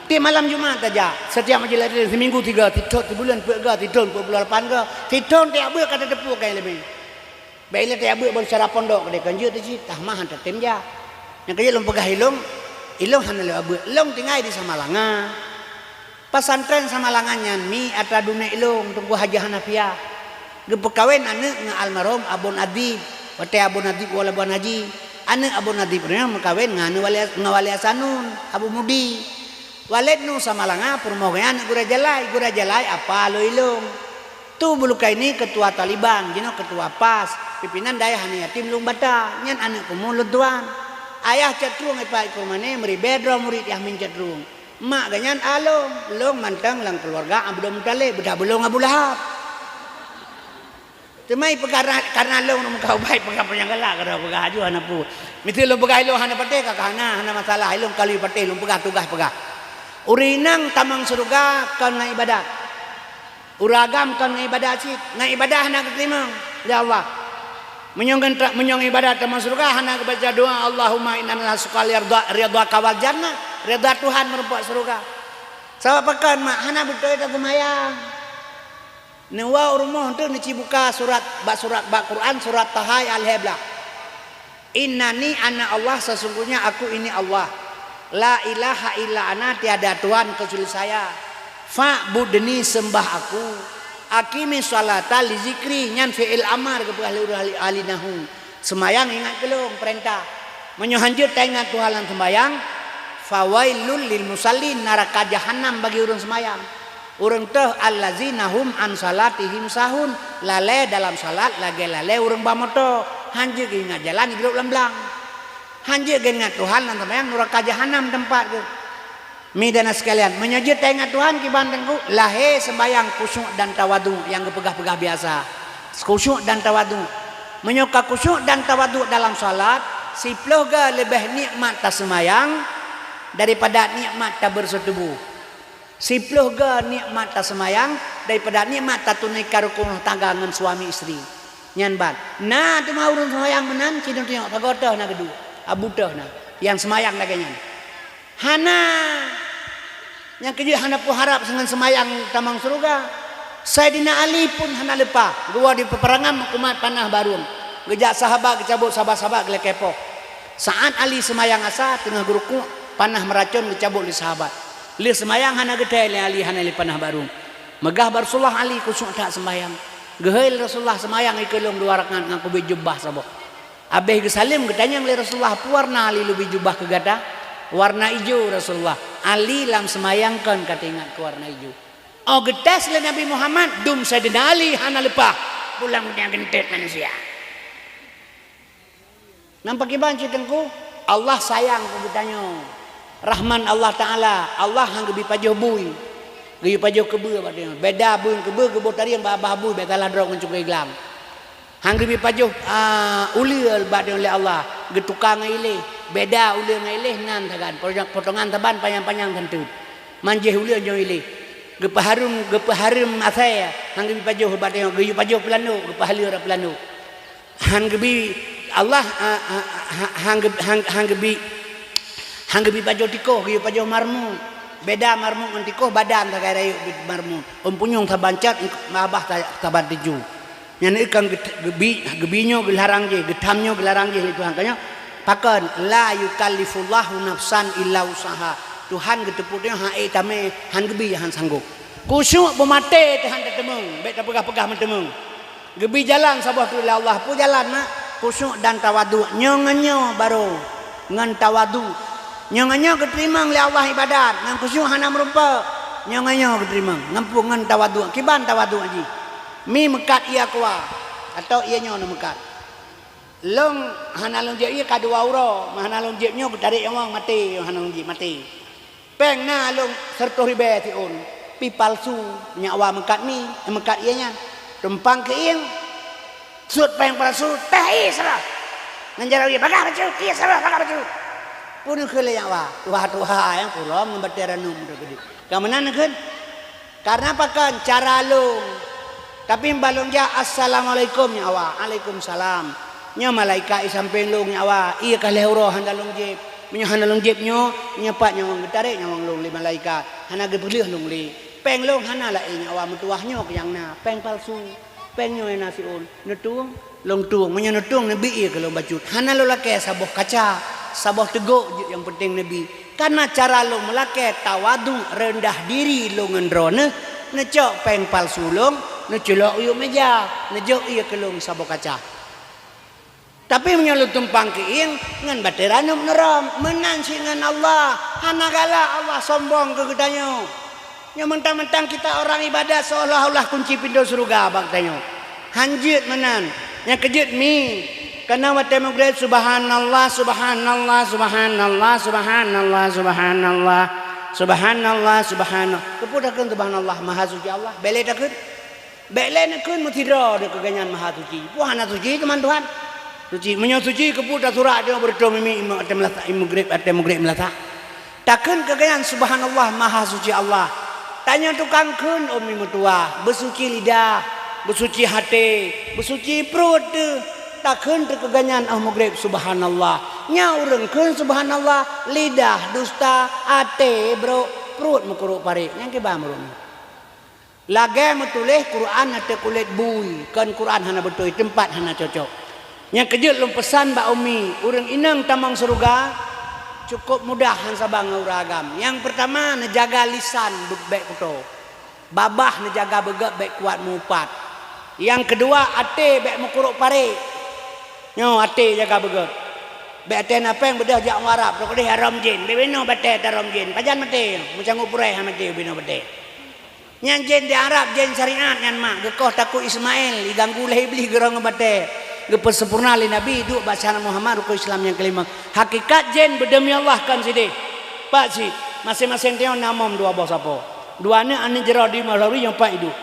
Tiep malam Jumat tajak, setiap majelis taklim seminggu tiga, sithon sibuleuen peuet ga, sithon peuet puluh lapan ga, sithon tiep beuet ka tateupeue keu ileumèe. Bèk ilèe tajak beuet ban syedara pondok keudéh, kon jeuet teuh cit, tah mah han tatem jak. Nyang keujeuet lôn peugah ilông, ilông hana lôn beuet, lôn tinggai di Samalanga. Pesantren Samalanga nyan mi atra dunek ilông, Teungku Haji Hanafiah. Geupeukawen aneuk ngon almarhum Abon Adib, watèe Abon Adib woe Labuan Haji. Aneuk Abon Adib nyan meukawen ngon aneuk Wali, ngon Wali Hasanun, Abu Mudi. Waled Nu Samalanga peurumoh geuh nyan aneuk Gura Jalai, Gura Jalai apa lôn ilông. Tu Bulukaini keutua Taliban, jinoe keutua pas, pimpinan dayah aneuk yatim Lueng Bata, nyan aneuk kumu lôn tuan. Ayah Cot Trueng Ipa Ikurmane meuribèe droe murit Yahmin Cot Trueng. Mak geuh nyan alông, lông mantong lam keuluwarga Abdul Muthalib, beudôh beulông Abu Lahab. Teuma ipeugah ra-, kareuna lông meukawen baik peugah panyang galak, kareuna peugah aju hana peue. Miseue lông peugah ilông hana patéh, ka hana, hana masalah, ilông ka lheueh patéh, lông peugah tugaih peugah. Ureueng inong tamong syeuruga kon ngon ibadat. Ureueng agam kon ngon ibadat cit, ngon ibadat hana geuteurimong lé Allah. Meunyoe ngon tra-, meunyoe ngon ibadat tamong syeuruga hana geubaca doa, "Allahumma inna nas'aluka ridha-, ridhaka wal jannah," ridha Tuhan meurumpok syeuruga. Sabab pakon, mak, hana beutôi taseumayang. Neuwoe u rumoh teuh neucibuka surat, bak surat, bak Quran, surat Taha ayat lhèe blah. "Innani ana Allah, sesungguhnya aku ini Allah. La ilaha illa ana, tiada Tuhan kecuali saya. Fa'budni, sembah aku. Aqimi sholata li zikri," nyan fi'il amar geupeugah lé ureueng ahli, ahli nahwu. Seumayang ingat keu lôn, peurintah. Meunyoe hanjeuet taingat Tuhan lam seumayang, "Fawailul lil musallin," naraka jahanam bagi ureueng seumayang. Ureueng teuh, "Allazina hum an salatihim sahun," lalè dalam salat lagèe lalè ureueng ba moto, hanjeuet geuingat jalan, geuduek lam blang. Hanjeuet geuingat Tuhan lam seumayang, nuraka jahanam teumpat geuh. Mi dan sekalian, meunyoe jeuet taingat Tuhan kiban teungku, lahé seumayang khusyuk dan tawadhu nyang geupeugah-peugah biasa. Khusyuk dan tawadhu. Meunyoe ka khusyuk dan tawadhu dalam salat, siploh ga leubeh nikmat taseumayang daripada nikmat tabeureusoh tuboh. Siploh ga nikmat taseumayang daripada nikmat tatunaikan rukun rumah tangga ngon suami istri. Nyan ban. Na teuma ureueng seumayang meunan, sidroe tunyok sagoe teuh na geuduek, abu teuh na, nyang seumayang lagèe nyan. Hana. Nyang keujeuet hana peuharab ngon seumayang tamong syeuruga. Saidina Ali pun hana leupah, geuwoe di peuperangan meukumat panah barông. Geujak sahabat geucabot, sahabat-sahabat geulakèe poh. Saat Ali seumayang asa, teungoh geurukuk, panah meuracôn geucabot lé sahabat. Lheueh seumayang hana geuthèe lé Ali, hana lé panah barông. Meugah bak Rasulullah Ali khusyuk that seumayang. Geuhôi lé Rasulullah, "Seumayang ikeue lôn dua rakaat ngon kubi jubah saboh." Abéh geusaleuem geutanyong lé Rasulullah, "Peue warna Ali leubeh jubah keu gata?" "Warna ijo, Rasulullah." Ali lam seumayang kon ka teuingat keu warna ijo. Oh geutés lé Nabi Muhammad, dum Saidina Ali hana leupah. Pulang dunia geuntet manusia. Nampak kiban cit teungku, Allah sayang keu geutanyoe. Rahman Allah Taala, Allah han geubi pajoh bui. Geuyue pajoh keubeue bak tanyoe. Beda bui keubeue geuboh tarieng bak babah bui, bèk salah droe ngon cukée glam. Han geubi pajoh, a, uleue bak tanyoe lé Allah, geutuka ngon iléh. Beda uleue ngon iléh nan sagan, potongan saban panyang-panyang santeuet. Manjéh uleue nyoe iléh. Geupeuhareuem, geupeuhareuem asèe, han geubi pajoh bak tanyoe, geuyue pajoh peulandok, geupeuhaleue rot peulandok. Han geubi Allah, a, a, ha-, han geu-, han, han geubi, han geubi pajoh tikoh, geuyue pajoh marmut. Beda marmut ngon tikoh, badan sagai rayeuk marmut. Ôn punyueng saban cot, babah sa-, saban tujoh. Nyan kon geu-, geubi, geubi nyoe geularang jih, geutham nyoe geularang jih lé Tuhan. Ka nyoe, pakon, "La yukallifullahu nafsan illa wus'aha." Tuhan geuteupeue nyoe han ék tamé, han geubi, han sanggop. Khusyuk beumaté teuh han tateumeung, bèk tapeugah-peugah meuteumeung. Geubi jalan saboh teuk lé Allah. Peue jalan, mak? Khusyuk dan tawadhu. Nyoe ngon nyoe barô ngon tawadhu. Nyoe ngon nyoe geuteurimong lé Allah ibadat, ngon khusyuk hana meurumpok. Nyoe ngon nyoe geuteurimong. Ngon peue? Ngon tawadhu. Kiban tawadhu jih? Mi meukat ié keua, atau ié nyoe neumeukat. Lôn hana lôn jieb ié ka dua uroe, hana lôn jieb nyoe geutarek nyawöng maté, hana lôn jieb maté. Péng na lôn sireutôh ribèe siôn, pih palsu, nyak wa meukat mi, meukat ié nyan. Tumpang keuieng, sut péng palsu, teh ié seulah. Ngon jaroe ié, "Bagaih bacut, ié seulah, bagaih bacut." Peue neukheun lé nyak wa, "Tuha-tuha nyang kurông ngon batèe ranub teukeudi." Ka meunan neukheun? Kareuna pakon? Cara lôn. Tapi bah lôn jak, "Assalamualaikum," nyak wa, "Alaikumsalam." Nyoe malaikat i sampéng lôn, nyak wa, ié ka lhèe uroe hana lôn jieb. Meunyoe hana lôn jieb nyoe, nyoe pat nyawöng geutarek nyawöng lôn lé malaikat, hana geupeulheueh lôn lé. Péng lôn hana laén nyawa meutuwah nyoe nyang na, péng palsu. Péng nyoe na siôn, neutueng, lôn tueng. Meunyoe neutueng, neubi ié keu lôn bacut. Hana lôn lakée saboh kaca, saboh teugok jeuet nyang peunteng neubi. Kana cara lôn meulakée tawadhu, reundah diri lôn ngon droeneuh, neucok péng palsu lôn, neuculok u yup méja, neujok ié keu lôn saboh kaca. Tapi meunyoe lôn tumpang keuieng, ngon batée ranup neurom, meunan cit ngon Allah. Hana galak Allah sombong keu geutanyoe. Nyoe mantang-mantang kita orang ibadat seolah-olah kunci pintoe syeuruga bak geutanyoe. Hanjeuet meunan. Nyang keujeuet mi, kana watée meugreb, "Subhanallah, subhanallah, subhanallah, subhanallah, subhanallah, subhanallah, subhanallah." Keupeue takheun subhanallah, maha suci Allah? Bék lé takheun. Bék lé neukheun meusidroe di keuganyan maha suci. Peue hana suci teuma Tuhan? Suci. Meunyoe suci, keupeue tasurak nyoe beureutôh mimi imeum até meulasa, imeum greb até meugreb meulasa? Takheun keuganyan, "Subhanallah, maha suci Allah." Tanyoe tukang kheun ôn mi meutuwah, beusuci lidah, beusuci até, beusuci pruet teuh. Takheun teuh keuganyan óh meugreb, "Subhanallah." Nyan ureuëng kheun subhanallah, lidah dusta, até brok, pruet meukurok parek. Nyang kiban meureuëng. Lagée meutuléh Quran ateueh kulét bui, kon Quran hana beutôi, teumpat hana cocok. Nyang keujeuet lôn peusan bak umi, ureuëng inong tamong syeuruga, cukôp mudah han saban ngon ureuëng agam. Nyang peurtama, neujaga lisan bék kuto. Babah neujaga beugét bék kuat meuupat. Nyang keudua, até bék meukurok parek. Nyoe até jaga beugét. Bék até na péng beudôh jak u Arab, trok deh haram jén. Bék binoe batée tarom jén. Pajan maté, meucanggu purée han maté binoe batée. Nyan jén di Arab, jén syariat nyan mak, geukoh takue Ismail, iganggu lé Iblih geurong batée. Geupeusempurna lé Nabi, duek bak syariat Muhammad rukon Islam nyang keulima. Hakikat jén beudeumi Allah kon sideh. Pat cit, maséng-maséng tanyoe na mom dua boh sapo. Dua aneuk, aneuk jroh di Maulawri nyang pat iduek.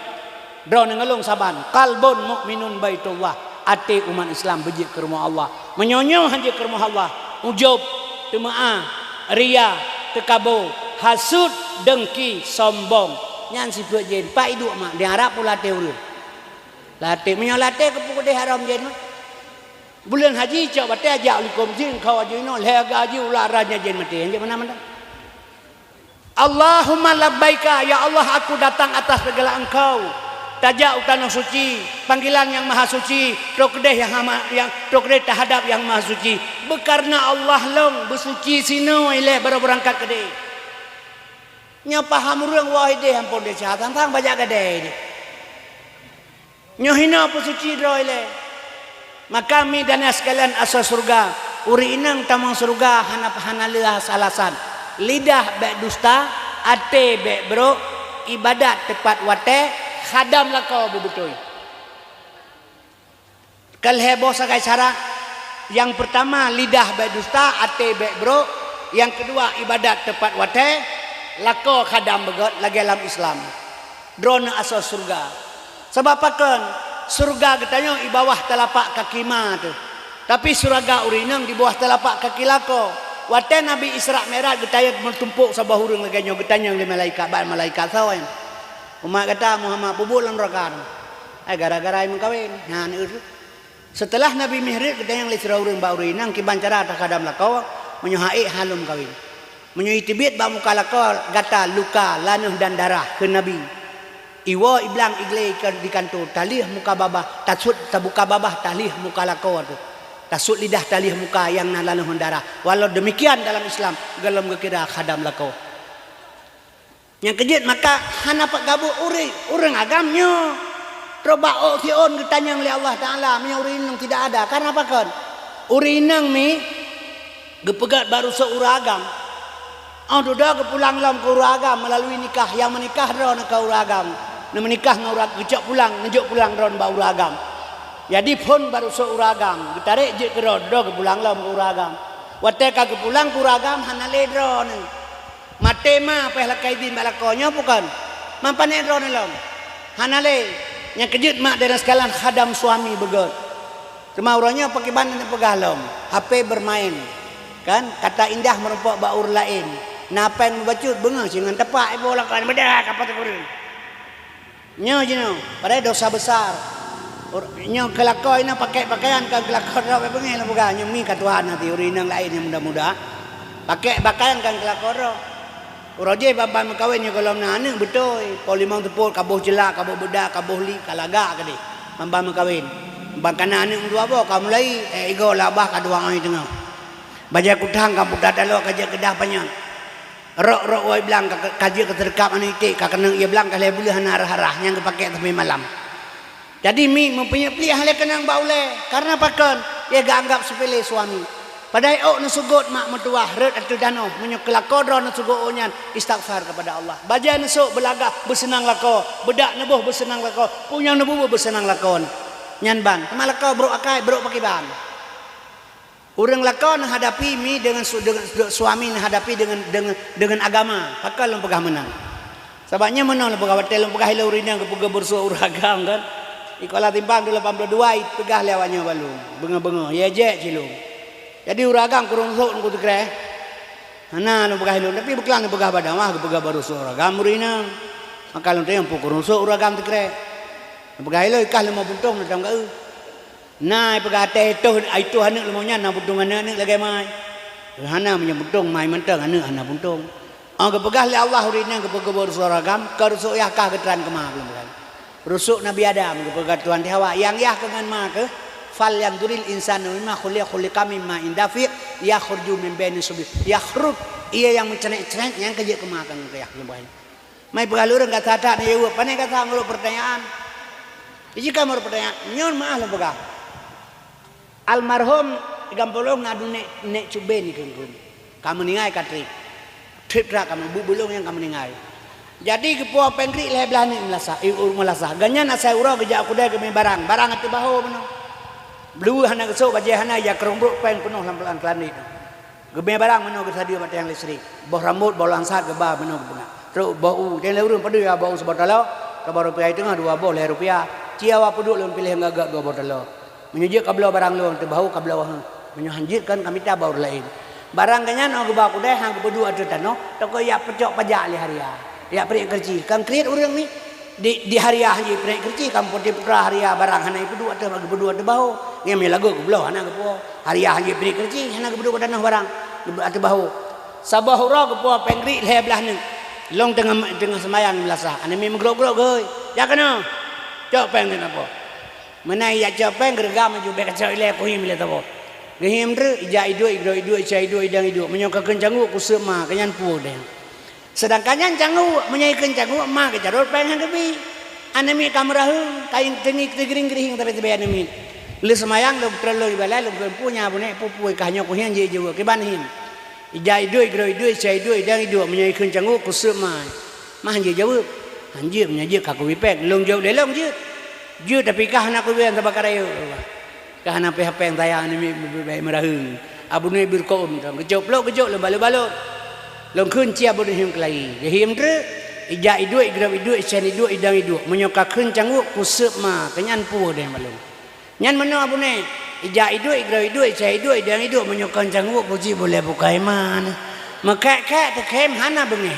Droeneuh ngon lôn saban, qalbun mukminun baitullah, até umat Islam beujeuet keu rumoh Allah. Meunyoe nyoe han jeuet keu rumoh Allah, ujub, teumeu'ah, ria, teukabo, hasut, dengki, sombong. Nyan sifeuet jén, pat iduek mak, di Arab pun latée ureuëng. Latée, meunyoe latée keupeue keudeh haram jén mah. Buleuen haji cok batée jak u likot jih, kau aju inoe, lhée aga haji ulah raja jén maté, han jeuet meunan-meunan. Allahumma labbaika, ya Allah, aku datang atas segala Engkau. Tajak u tanoh suci, panggilan Yang Maha Suci, trok keudeh yang hama, yang trok keudeh tahadap Yang Maha Suci. Beukareuna Allah lôn beusuci sinoe ilée baru beurangkat keudeh. Nyoe paham ureuëng woe ideh ampon desya, tang-tang bajak gadée ideh. Nyoe hinoe peusuci droe ilée. Maka mi dan sekalian asoe syeuruga, ureuëng inong tamong syeuruga hana, hana lé alasan. Lidah bék dusta, até bék brok, ibadat teupat watée, khadam lakoe beubeutôi. Keulhée boh sagai syarat, nyang peurtama lidah bék dusta, até bék brok, nyang keudua ibadat teupat watée, lakoe khadam beugét lagée lam Islam. Droeneuh asoe syeuruga. Sabab pakon? Syeuruga geutanyoe i bawah teulapak kaki ma teuh. Tapi syeuruga ureuëng inong di bawah teulapak kaki lakoe. Watée Nabi Isra Mi'raj geutanyong meutumpok saboh ureuëng lagée nyoe, geutanyong lé malaikat, bak malaikat sawan. Umat gata Muhammad peubuet lam neuraka. Ai gara-gara meukawen. Nyan ureuëng. Seuteulah Nabi Mihraj geutanyong lé sidroe ureuëng bak ureuëng inong kiban cara takhadam lakoe, meunyoe han ék han lom kawen. Meunyoe jiteubiet bak muka lakoe gata luka, laneueh dan darah, kheun Nabi. Iwoe iblang iglé di kanto, talheueh muka babah, tasut tabuka babah, talheueh muka lakoe teuh. Tasut lidah, talheueh muka nyang na laneueh ngon darah. Walau demikian dalam Islam, gohlom geukira khadam lakoe. Nyang keujeuet maka hana pat gabuek ureuëng, ureuëng agam nyoe. Trok bak ôk siôn geutanyong lé Allah Taala, meunyoe ureuëng inong tidak ada. Karena pakon? Ureuëng inong mi geupeugét bak rusoe ureuëng agam. Óh dudoe geupulang lom keu ureuëng agam melalui nikah, nyang meunikah droeneuh keu ureuëng agam. Neumeunikah ngon ureuëng, geucok pulang, neujok pulang droeneuh bak ureuëng agam. Jadi phon bak rusoe ureuëng agam, geutarek jeuet keudroe, dudoe geupulang lom keu ureuëng agam. Watée ka geupulang keu ureuëng agam, hana lé droeneuh. Maté ma payah lakée idin bak lakoe nyoe bukon? Mampané droeneuh lom? Hana lé. Nyang keujeuet mak dan sekalian khadam suami beugét. Teuma uroe nyoe pakriban neupeugah lom, H P bermain. Kan? Kata indah meurumpok bak ureuëng laén. Na péng meubacut beungoh singon tepak iboh lakoe, beudah ka pateupeureueng. Nyoe jinoe, padahai dosa besar. Ur-, nyoe keulakoe inoe pakèk pakaian ka keulakoe droe beungéh lôn peugah, nyoe mi ka tuha na ti ureuëng inong laén nyang muda-muda. Pakèk bakai kan keu lakoe droe. Uroe jéh ban-ban meukawen nyoe gohlom na aneuk beutôi. Po limong teupot ka boh ceulak, ka boh beudak, ka boh li, ka lagak keudeh. Ban-ban meukawen. Ban ka na aneuk meudua boh ka mulai, eh, igoe lam babah ka dua oi teungoh. Bajèe kutang ka puta taloe ka jeuet keudah panyöt. Rok-rok wai blang ka, ka jeuet keu teureukab aneuk iték, ka keuneuk ié blang ka lhèe buleuen hana arah-arah, nyang geupakèk sampai malam. Jadi, mi meupeunyeuet plieh lé keunong bak ulèe. Karena pakon? Ia geuanggap sepele suami. Padahai ôk neuseugot mak meutuwah rhot ateueh tanoh, meunyoe keu lakoe droe neuseugot ôk nyan, istighfar kepada Allah. Bajèe neusok beulagah beuseunang lakoe, beudak neuboh beuseunang lakoe, punyueng neububuet beuseunang lakoe. Nyan ban, teuma lakoe brok akai, brok pakriban. Ureueng lakoe neuhadapi mi deungon su-, deungon su-, suami neuhadapi deungon, deungon, deungon agama. Pakon lôn peugah meunan? Sabab nyoe meunoe lôn peugah, watèe lôn peugah ilôn ureueng inong geupeugah beureusuek ureueng agam kan. Di Kuala Simpang dua lapan puluh dua ipeugah lé awak nyoe bak lôn, beungoh-beungoh, ya jek cilong. Jadi ureueng agam kureueng sôk ngon teukreh. Hana lôn peugah ilôn, tapi beuklam lôn peugah bak dakwah geupeugah beureusuek ureueng agam ureueng inong. Maka lôn tanyong peue kureueng sôk ureueng agam teukreh. Lôn peugah ilôn ikah leumo puntông na tam geu. Na ipeugah até itoh, itoh aneuk leumo nyan na puntông aneuk-aneuk lagèe mai. Hana meunyoe puntông mai mantong aneuk hana puntông. Óh geupeugah lé Allah ureueng inong geupeugah beureusuek ureueng agam, keu reusôk yah kah geutran keu ma lôn peugah. Reusôk Nabi Adam geupeugah Tuhan di Hawa, nyang yah keu ngon ma keuh, "Falyanzuril insanu mimma khuliq, khuliqa mimma indafiq, yakhruju min baini sulbi, yakhruj." Ia nyang meucrét-crét nyang keu jeuet keu ma keuh ngon keu yah lôn peugah. Mai peugah lôn ureueng ka that-that neujaweueb, pane gata meurok peurtanyaan. Jika meurok peurtanyaan, nyoe meu'ah lôn peugah. Almarhum di gampông lôn na dua nèk, nèk cuben di keue-keue. Ka meuninggai ka trép. Trép trak ka meubu-, bulong nyang ka meuninggai. Jadi geupuwoe péng kriet lhèe blaih nèk meulasah, eh, meulasah. Gobnyan asai uroe geujak u keudè geumè barang, barang ateueh bahô meunoe. Blueh hana geusôk, bajèe hana, ija keurong brok péng peunoh lam, lam keulandet. Geumè barang meunoe geusadeue bak tiang listrik. Boh rambôt, boh langsat geuba meunoe geupeugah. Trok boh u, teuh lé ureueng padum ya boh u siboh taloe, saboh rupiah teungoh dua boh lhèe rupiah. Ci awak peuduek lôn piléh ngon gak dua boh taloe. Meunyoe jeuet kabloe barang lôn teuh bahô kabloe, heuh. Meunyoe han jeuet kan kamita bak ureueng laén. Barang gobnyan óh geuba u keudè han geupeuduek ateueh tanoh, toko ijak peucok pajak lé haria. Ijak priek keureuci, kan kriet ureueng ni. Di, di haria han jipriek keureuci, kan Putra haria barang hana jipeuduek ateueh, geupeuduek ateueh bahô. Nyan meunyoe lagot geubloe hana geupuwoe. Haria han jipriek keureuci, hana geupeuduek bak tanoh barang, geupeuduek ateueh bahô. Saboh uroe geupuwoe péng kriet lhèe blaih nèk. Lôn teungoh, teungoh seumayang meulasah, aneuk miet meugrok-grok geuhôi. Jak keunoe. Cok péng keunoe po. Meunan ijak cok péng, geureugam laju bèk kacok ilèe, kuhiem ilèe saboh. Geuhiem treuk, ijak iduek, igrok iduek, ica iduek, idang iduek. Meunyoe ka kheun cangguek, kuseup ma, keu nyan puwoe deh. Seudangkan nyan cangguek, meunyoe ikheun cangguek, ma geucarôt péng han geubi. Aneuk miet ka meuraheueng, ka teungieng teugiring-giring tapi teubiet aneuk miet. Lheueh seumayang lôn treun lôn ibalai, lôn kheun, "Peue nyan Abu Nèk, peue-peue kah nyoe kuhiem jeuet jaweueb, kiban hiem?" Ija iduek, igrok iduek, ica iduek, idang iduek, meunyoe ikheun cangguek, kuseup ma. Ma han jeuet jaweueb. Han jeuet, meunyoe jeuet ka kubi péng. Lôn jaweueb lé lôn jeuet. Jeuet tapi kah hana kubi, sabab ka rayeuk. Ka hana pih péng sayang ni mi, mi, mi, meuraheueng. Abu Nui bir kaum tu. Geucok plok, geucok lôn balot-balot. Lôn kheun ci Abu Nui hiem keulayi. Geuhiem treuk. Ija iduek, igrok iduek, icen iduek, idang iduek. Meunyoe ka kheun cangguek, kuseup ma. Keu nyan puwoe deh bak lôn. Nyan meunoe Abu Nui. Ija iduek, igrok iduek, icen iduek, idang iduek. Meunyoe kon cangguek, kuci bulèe bukai ma. Meukhèk-khèk teukhém hana beungèh.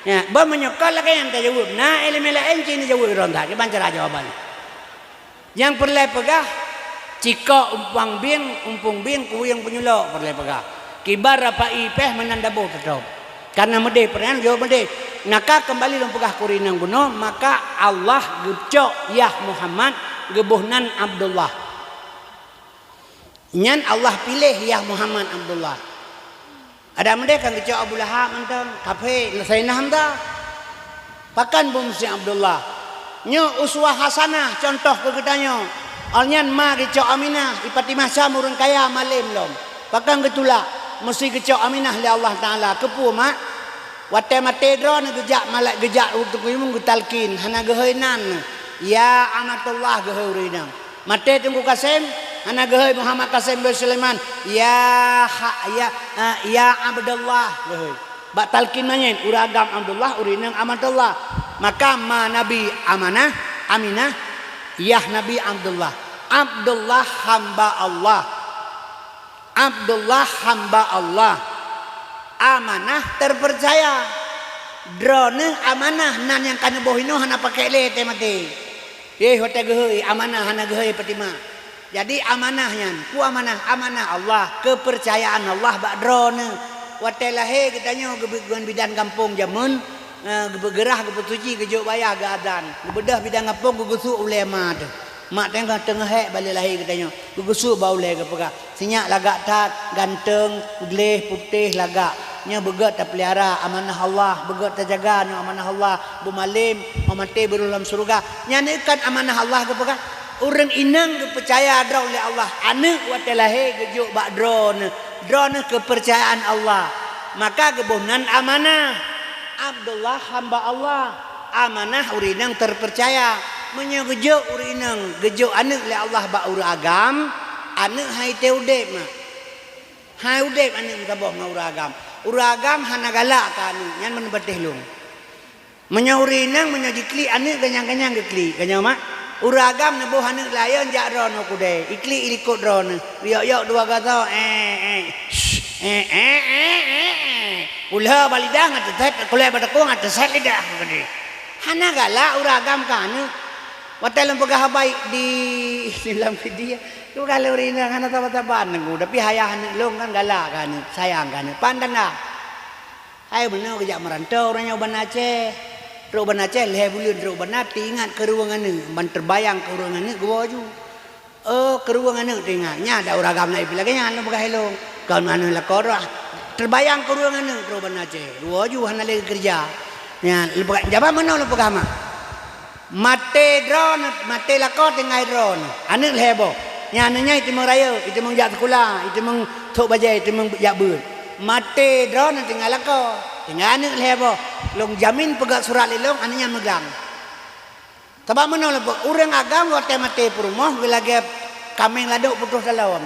Ya, bah meunyoe kon lagèe nyan tajaweueb. Na ileumèe laén ci neujaweueb droe that. Kiban cara jawaban. Nyang peureulèe peugah, cikok umpang bieng, umpung bieng, kuwieng peunyulok peureulèe peugah. Kiban rapai péh meunan daboh teutôb. Kareuna meudeh peureunyan, jaweueb meudeh. Naka keumbali lôn peugah keu ureueng inong bunoe, maka Allah geucok Yah Muhammad, geuboh nan Abdullah. Nyan Allah piléh Yah Muhammad Abdullah. Adak meudeh kan geucok Abu Lahab mantong, kafé, Saidina Hamzah. Pakon beumeuseujid Abdullah? Nyoe uswah hasanah, cuntoh keu geutanyoe. Awaknyan ma geucok Aminah, i Fatimah Syam ureueng kaya malém lom. Pakon geutulak? Meusti geucok Aminah lé Allah Taala. Keupeue, Mak? Watèe maté droeneuh geujak malai-, geujak u Teungku Imum geutalkin, hana geuhôi nan. Ya Amatullah geuhôi ureueng inong. Maté Teungku Kasem, hana geuhôi Muhammad Kasem bin Sulaiman, ya ha-, ya, eh, ya Abdullah geuhôi. Bak talkin manyét, ureueng agam Abdullah, ureueng inong Amatullah. Maka ma Nabi Amanah, Aminah, yah Nabi Abdullah. Abdullah hamba Allah. Abdullah hamba Allah, amanah terpercaya. Droeneuh amanah nan nyang ka neuboh inoe hana pakèk lé watèe maté. Eh, watèe geuhôi amanah hana geuhôi Fatimah. Jadi amanah nyan, peue amanah? Amanah Allah, keupeurcayaan Allah bak droeneuh. Watée lahé geutanyoe geubi-, ngon bidan gampông jameun, eh, geubeugeurah, geupeusuci, geujok baya, geuazan. Geubeudôh bidan gampông, geugeusuek ulée ma teuh. Mak teungoh, teungoh hék balée lahé geutanyoe, geugeusuek bak ulée, geupeugah, "Sinyak lagak that, ganteng, gleh, putéh, lagak. Nyoe beugét tapeulihara, amanah Allah, beugét tajaga, nyoe amanah Allah. Beumalem, 'oh maté, beurôh lam syeuruga." Nyan kon amanah Allah, geupeugah. Ureuëng inong geupeucaya droe lé Allah, aneuëk watée lahé geujok bak droeneuh. Droeneuh keupeurcayaan Allah, maka geuboh nan amanah. Abdullah hamba Allah, amanah ureuëng inong teupeucaya. Meunyoe geujok ureuëng inong, geujok aneuëk lé Allah bak ureuëng agam, aneuëk han tém udeb mak. Han udeb aneuëk meusaboh ngon ureuëng agam. Ureuëng agam hana galak keu aneuëk, nyan meuneubatéh lôn. Meunyoe ureuëng inong, meunyoe jiklik aneuëk, ganyang-ganyang geuklik, ganyang mak. Ureuëng agam neuboh aneuëk layeuen jak droeneuh keudée, iklik ilikot droeneuh, yok-yok dua gasoe, eh, eh, shh, eh, eh, eh, eh, eh. Kulhée bak lidah ngon teuset, kulhée bak takue ngon teuset lidah keudée. Hana galak ureuëng agam keu aneuëk. Watée lôn peugah haba di, di lam video, lôn peugah lé ureuëng inong hana saban-saban teungku, tapi ayah aneuëk lôn kan galak keu aneuëk, sayang keu aneuëk. Pan tanda? Hai meunoe geujak meuranto uroe nyoe u Banda Aceh. Trok u Banda Aceh lhée buleuen trok u banda, teuingat keu ureuëng aneuëk, ban teubayang keu ureuëng aneuëk geuwoe ju. Oh, keu ureuëng aneuëk teuingat. Nyan ada ureuëng agam laén pih lagée nyan lôn peugah ilôn. Kon aneuëk lakoe droe, teubayang keu ureuëng aneuëk trok u Banda Aceh. Geuwoe ju hana lé geukeureuja. Nyan lôn peugah, jaban meunoe lôn peugah mak. Maté droeneuh, maté lakoe tinggai droeneuh. Aneuëk lhée boh. Nyan aneuëk nyan jiteumeung rayeuk, jiteumeung jak sikula, jiteumeung sôk bajée, jiteumeung jak beuet. Maté droeneuh tinggai lakoe, tinggai aneuëk lhée boh. Lôn jamin peugét surat lé lôn, aneuëk nyan meuglang. Sabab meunoe lôn peugah, ureuëng agam watée maté peurumoh geulagée kaméng ladôk putôh taloe.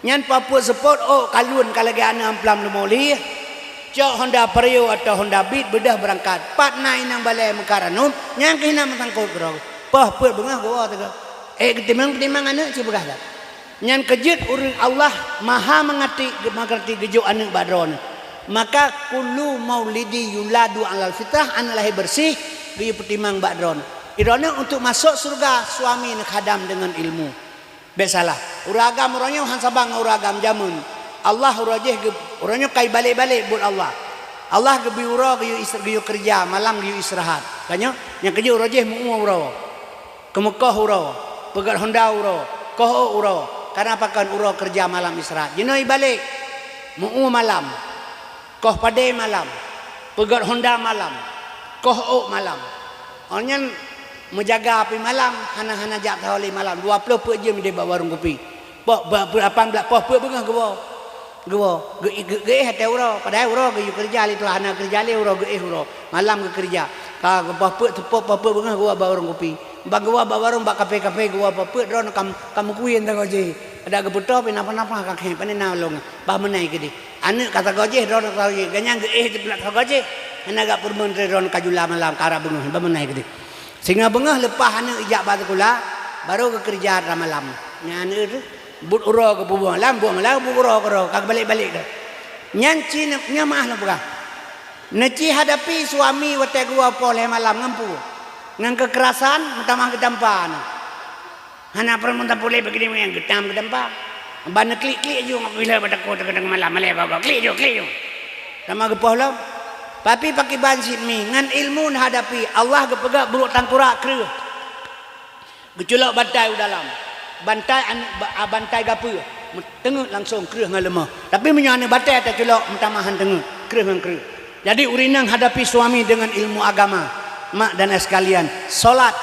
Nyan papuet seupôt ôk kalon ka lagée aneuëk amplam leumo lih. Cok Honda Vario atau Honda Beat beudôh beurangkat. Pat na inong balée meukat ranub, nyan keuh na meusangkot keudroe. Poh peuet beungoh geuwoe teuga. Ék geutimang-timang aneuëk sibeugah that. Nyan keu jeuet ureuëng Allah maha meungerti, meungerti geujok aneuëk bak droeneuh. Maka kullu maulidi yuladu alal fitrah, aneuëk lahé beureuséh, geuyue peutimang bak droeneuh. Droeneuh untuk masôk syeuruga, suami neukhadam deungon ilmu. Bék salah. Ureuëng agam uroe nyoe han saban ngon ureuëng agam jameun. Allah uroe jéh geu-, uroe nyoe ka ibalek-balek buet Allah. Allah geubri uroe geuyue is-, geuyue keureuja, malam geuyue istirahat. Tanyoe, nyang keujeuet uroe jéh meu-ueh uroe. Keumeukoh uroe, peugét honda uroe, koh ôk uroe. Kareuna pakon uroe keureuja malam istirahat. Jinoe ibalek, meu-ueh malam. Koh padé malam, peugét honda malam, koh ôk malam. Awak nyan meujaga api malam, hana-hana jak sahoe lé malam, dua ploh peuet jeuem idéh bak warông kupi. Poh, ba-, ba-, lapan blaih poh peuet beungoh geuwoe. Geuwoe, geu-, geu-, geuéh watée uroe, padahai uroe geuyue keureuja lé tuha, hana keureuja lé uroe, geuéh uroe. Malam geukeureuja. Ka geupoh peuet, poh, poh peuet beungoh geuwoe bak warông kupi. Ban geuwoe bak warông, bak kafé-kafé geuwoe poh peuet, droeneuh ka, ka meukuyen sagoe jéh. Adak geupeutoe pih napa-napa ka khéng, pane na lôn, bah meunan keudéh. Aneuëk ka sagoe jéh, droeneuh ka sagoe jéh. Gobnyan geuéh teupeulak sagoe jéh. Hana gak peurumoh, droeneuh ka jula malam, ka rab beungoh, bah meunan keudéh. Singoh beungoh leupah aneuëk ijak bak sikula, barô geukeureuja atra malam. Nyan aneuëk teuh, buet uroe geupeubuet malam, buet malam, buet uroe keudroe, ka geubalek-balek teuh. Nyan ci neu-, nyan meuáh lôn peugah. Neuci hadapi suami watée geuwoe poh lhée malam ngon peue? Ngon keukerasan, meutamah geutampa aneuëk. Hana peurumoh tapulé bak keudéh nyang geutam geutampa. Ban neuklik-klik ju ngon bila bak takue teukeudang malam malée gogo. Klik ju, klik ju. Sama geupoh lom. Tapi pakriban cit mi, ngon ilmu neuhadapi, Allah geupeugah brok tangkurak kreueh. Geuculok bantai u dalam. Bantai an-, ba-, a, bantai gapeue. Meuteungeut langsong kreueh ngon leumoh. Tapi meunyoe aneuëk batée taculok, meutamah han teungeut. Kreueh ngon kreueh. Jadi, ureuëng inong hadapi suami deungon ilmu agama. Mak dan ayah sekalian, solat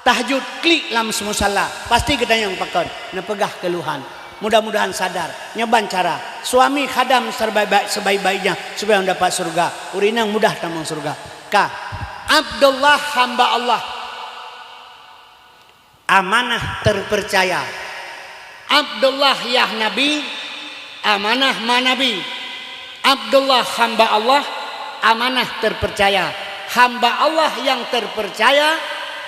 tahajud klik lam musala, pasti geutanyong pakon, neupeugah keuluhan. Mudah-mudahan sadar. Nyoe ban cara. Suami khadam sebaik-baik, sebaik-baiknya supaya dapat syeuruga. Ureuëng inong mudah tamong syeuruga. Ka. Abdullah hamba Allah. Amanah terpercaya. Abdullah yah Nabi, amanah ma Nabi. Abdullah hamba Allah, amanah terpercaya. Hamba Allah yang terpercaya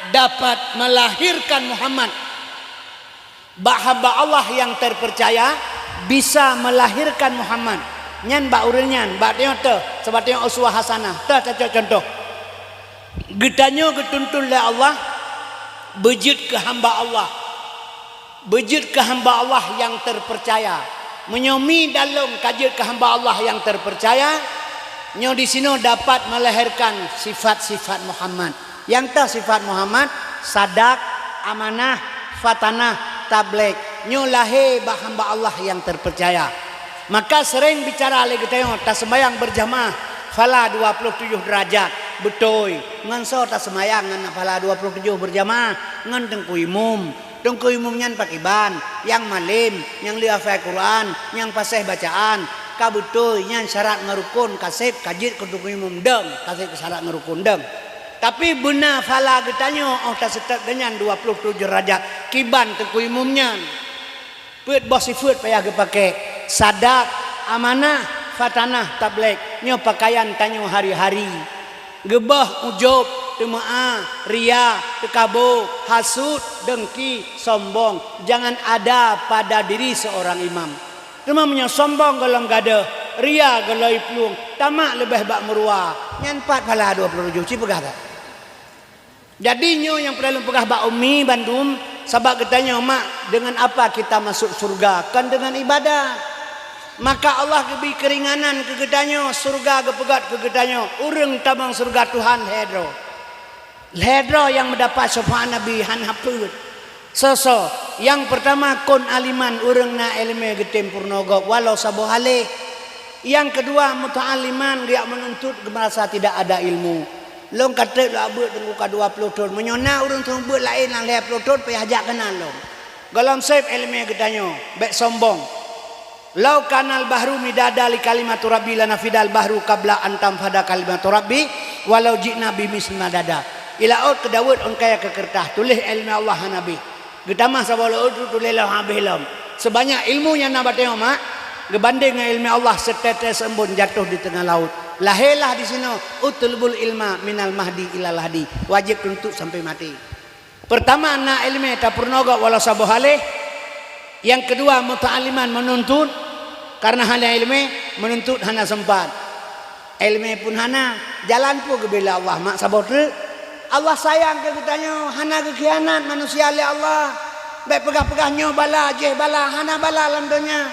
dapat melahirkan Muhammad. Bak hamba Allah yang terpercaya bisa melahirkan Muhammad. Nyan bak ureuëng nyan, bak tanyoe teuh, sabab tanyoe uswah hasanah. Teuh tacok contoh. Geutanyoe geutuntun lé Allah, beujeuet keu hamba Allah. Beujeuet keu hamba Allah nyang teupeurcaya. Meunyoe mi dan lôn ka jeuet keu hamba Allah nyang terpercaya, nyoe disinoe dapat melahirkan sifat-sifat Muhammad. Nyang toh sifat Muhammad, sadak, amanah, fatanah, tabligh. Nyoe lahé bak hamba Allah nyang terpercaya. Maka sering bicara lé geutanyoe, taseumbahyang berjamaah, phala dua puluh tujoh derajat. Beutôi. Ngon soe taseumbahyang ngon phala dua puluh tujoh berjamaah? Ngon teungku imum. Teungku imum nyan pakriban? Nyang malém, nyang le hafai Quran, nyang paséh bacaan. Ka beutôi, nyan syarat ngon rukon, ka sép, ka jeuet keu teungku imum dong, ka sép keu syarat ngon rukon dong. Tapi beuna phala geutanyoe 'oh taseutôt geuhnyan dua puluh tujoh derajat, kiban teungku imum nyan. Peuet boh sifeuet payah geupaké, sadak, amanah, fatanah, tabligh. Nyoe pakaian tanyoe hari-hari. Geubah, ujub, teumeu'ah, ria, teukabo, hasut, dengki, sombong, jangan ada pada diri seorang imam. Teuma meunyoe sombong gohlom gadôh, ria gohlom plueng, tamak leubeh bak meuruwa, nyan pat phala dua puluh tujoh, ci peugah that. Jadi nyoe nyang peureulée lôn peugah bak umi bandum, sabab geutanyoe mak, dengan apa kita masuk surga? Kon deungon ibadat. Maka Allah geubri keuringanan keu geutanyoe, surga geupeugét keu geutanyoe, ureuëng tamong surga Tuhan lhée droe. Lhée droe nyang meudapat syafaat Nabi hana peuet. Soe-soe? Nyang peurtama, kun aliman, ureuëng na iéleumé geutem peurunoe gob walau saboh aléh. Nyang keudua, muta'alliman, geujak meununtut geumeurasa tidak ada ilmu. Lôn ka treb lôn beuet teungku ka dua ploh thon. Meunyoe na ureuëng seumeubeuet laén lam lhée ploh thon, payah jak keunan lôn. Gohlom sép iéleumé geutanyoe, bék sombong. "Lau kanal bahru midada li kalimatu rabbi lanafidal bahru qabla an tanfada kalimatu rabbi walau ji'na bimitsli madada." Di laôt keudaweuet ôn kayée keu keureutah, tuléh iéleumé Allah hana beh. Geutamah saboh laôt tu tuléh lom habéh lom. Seubanyak ilmu nyang na bak tanyoe mak, geubandéng ngon iéleumé Allah, seuteutée seuembon jatoh di teungoh laôt. Lahé lah disinoe, "Utlubul ilma minal mahdi ilal lahdi." Wajéb tuntut sampoe maté. Peurtama, na iéleumé tapeurunoe gob walau saboh aléh. Nyang keudua, muta'alliman, meununtut. Kareuna hana iéleumé, meununtut hana seumpat. Iéleumé pun hana, jalan pun geubri lé Allah, mak saboh treuk. Allah sayang keu geutanyoe, hana geukhianat manusia lé Allah. Bék peugah-peugah nyoe bala, jéh bala, hana bala lam donya.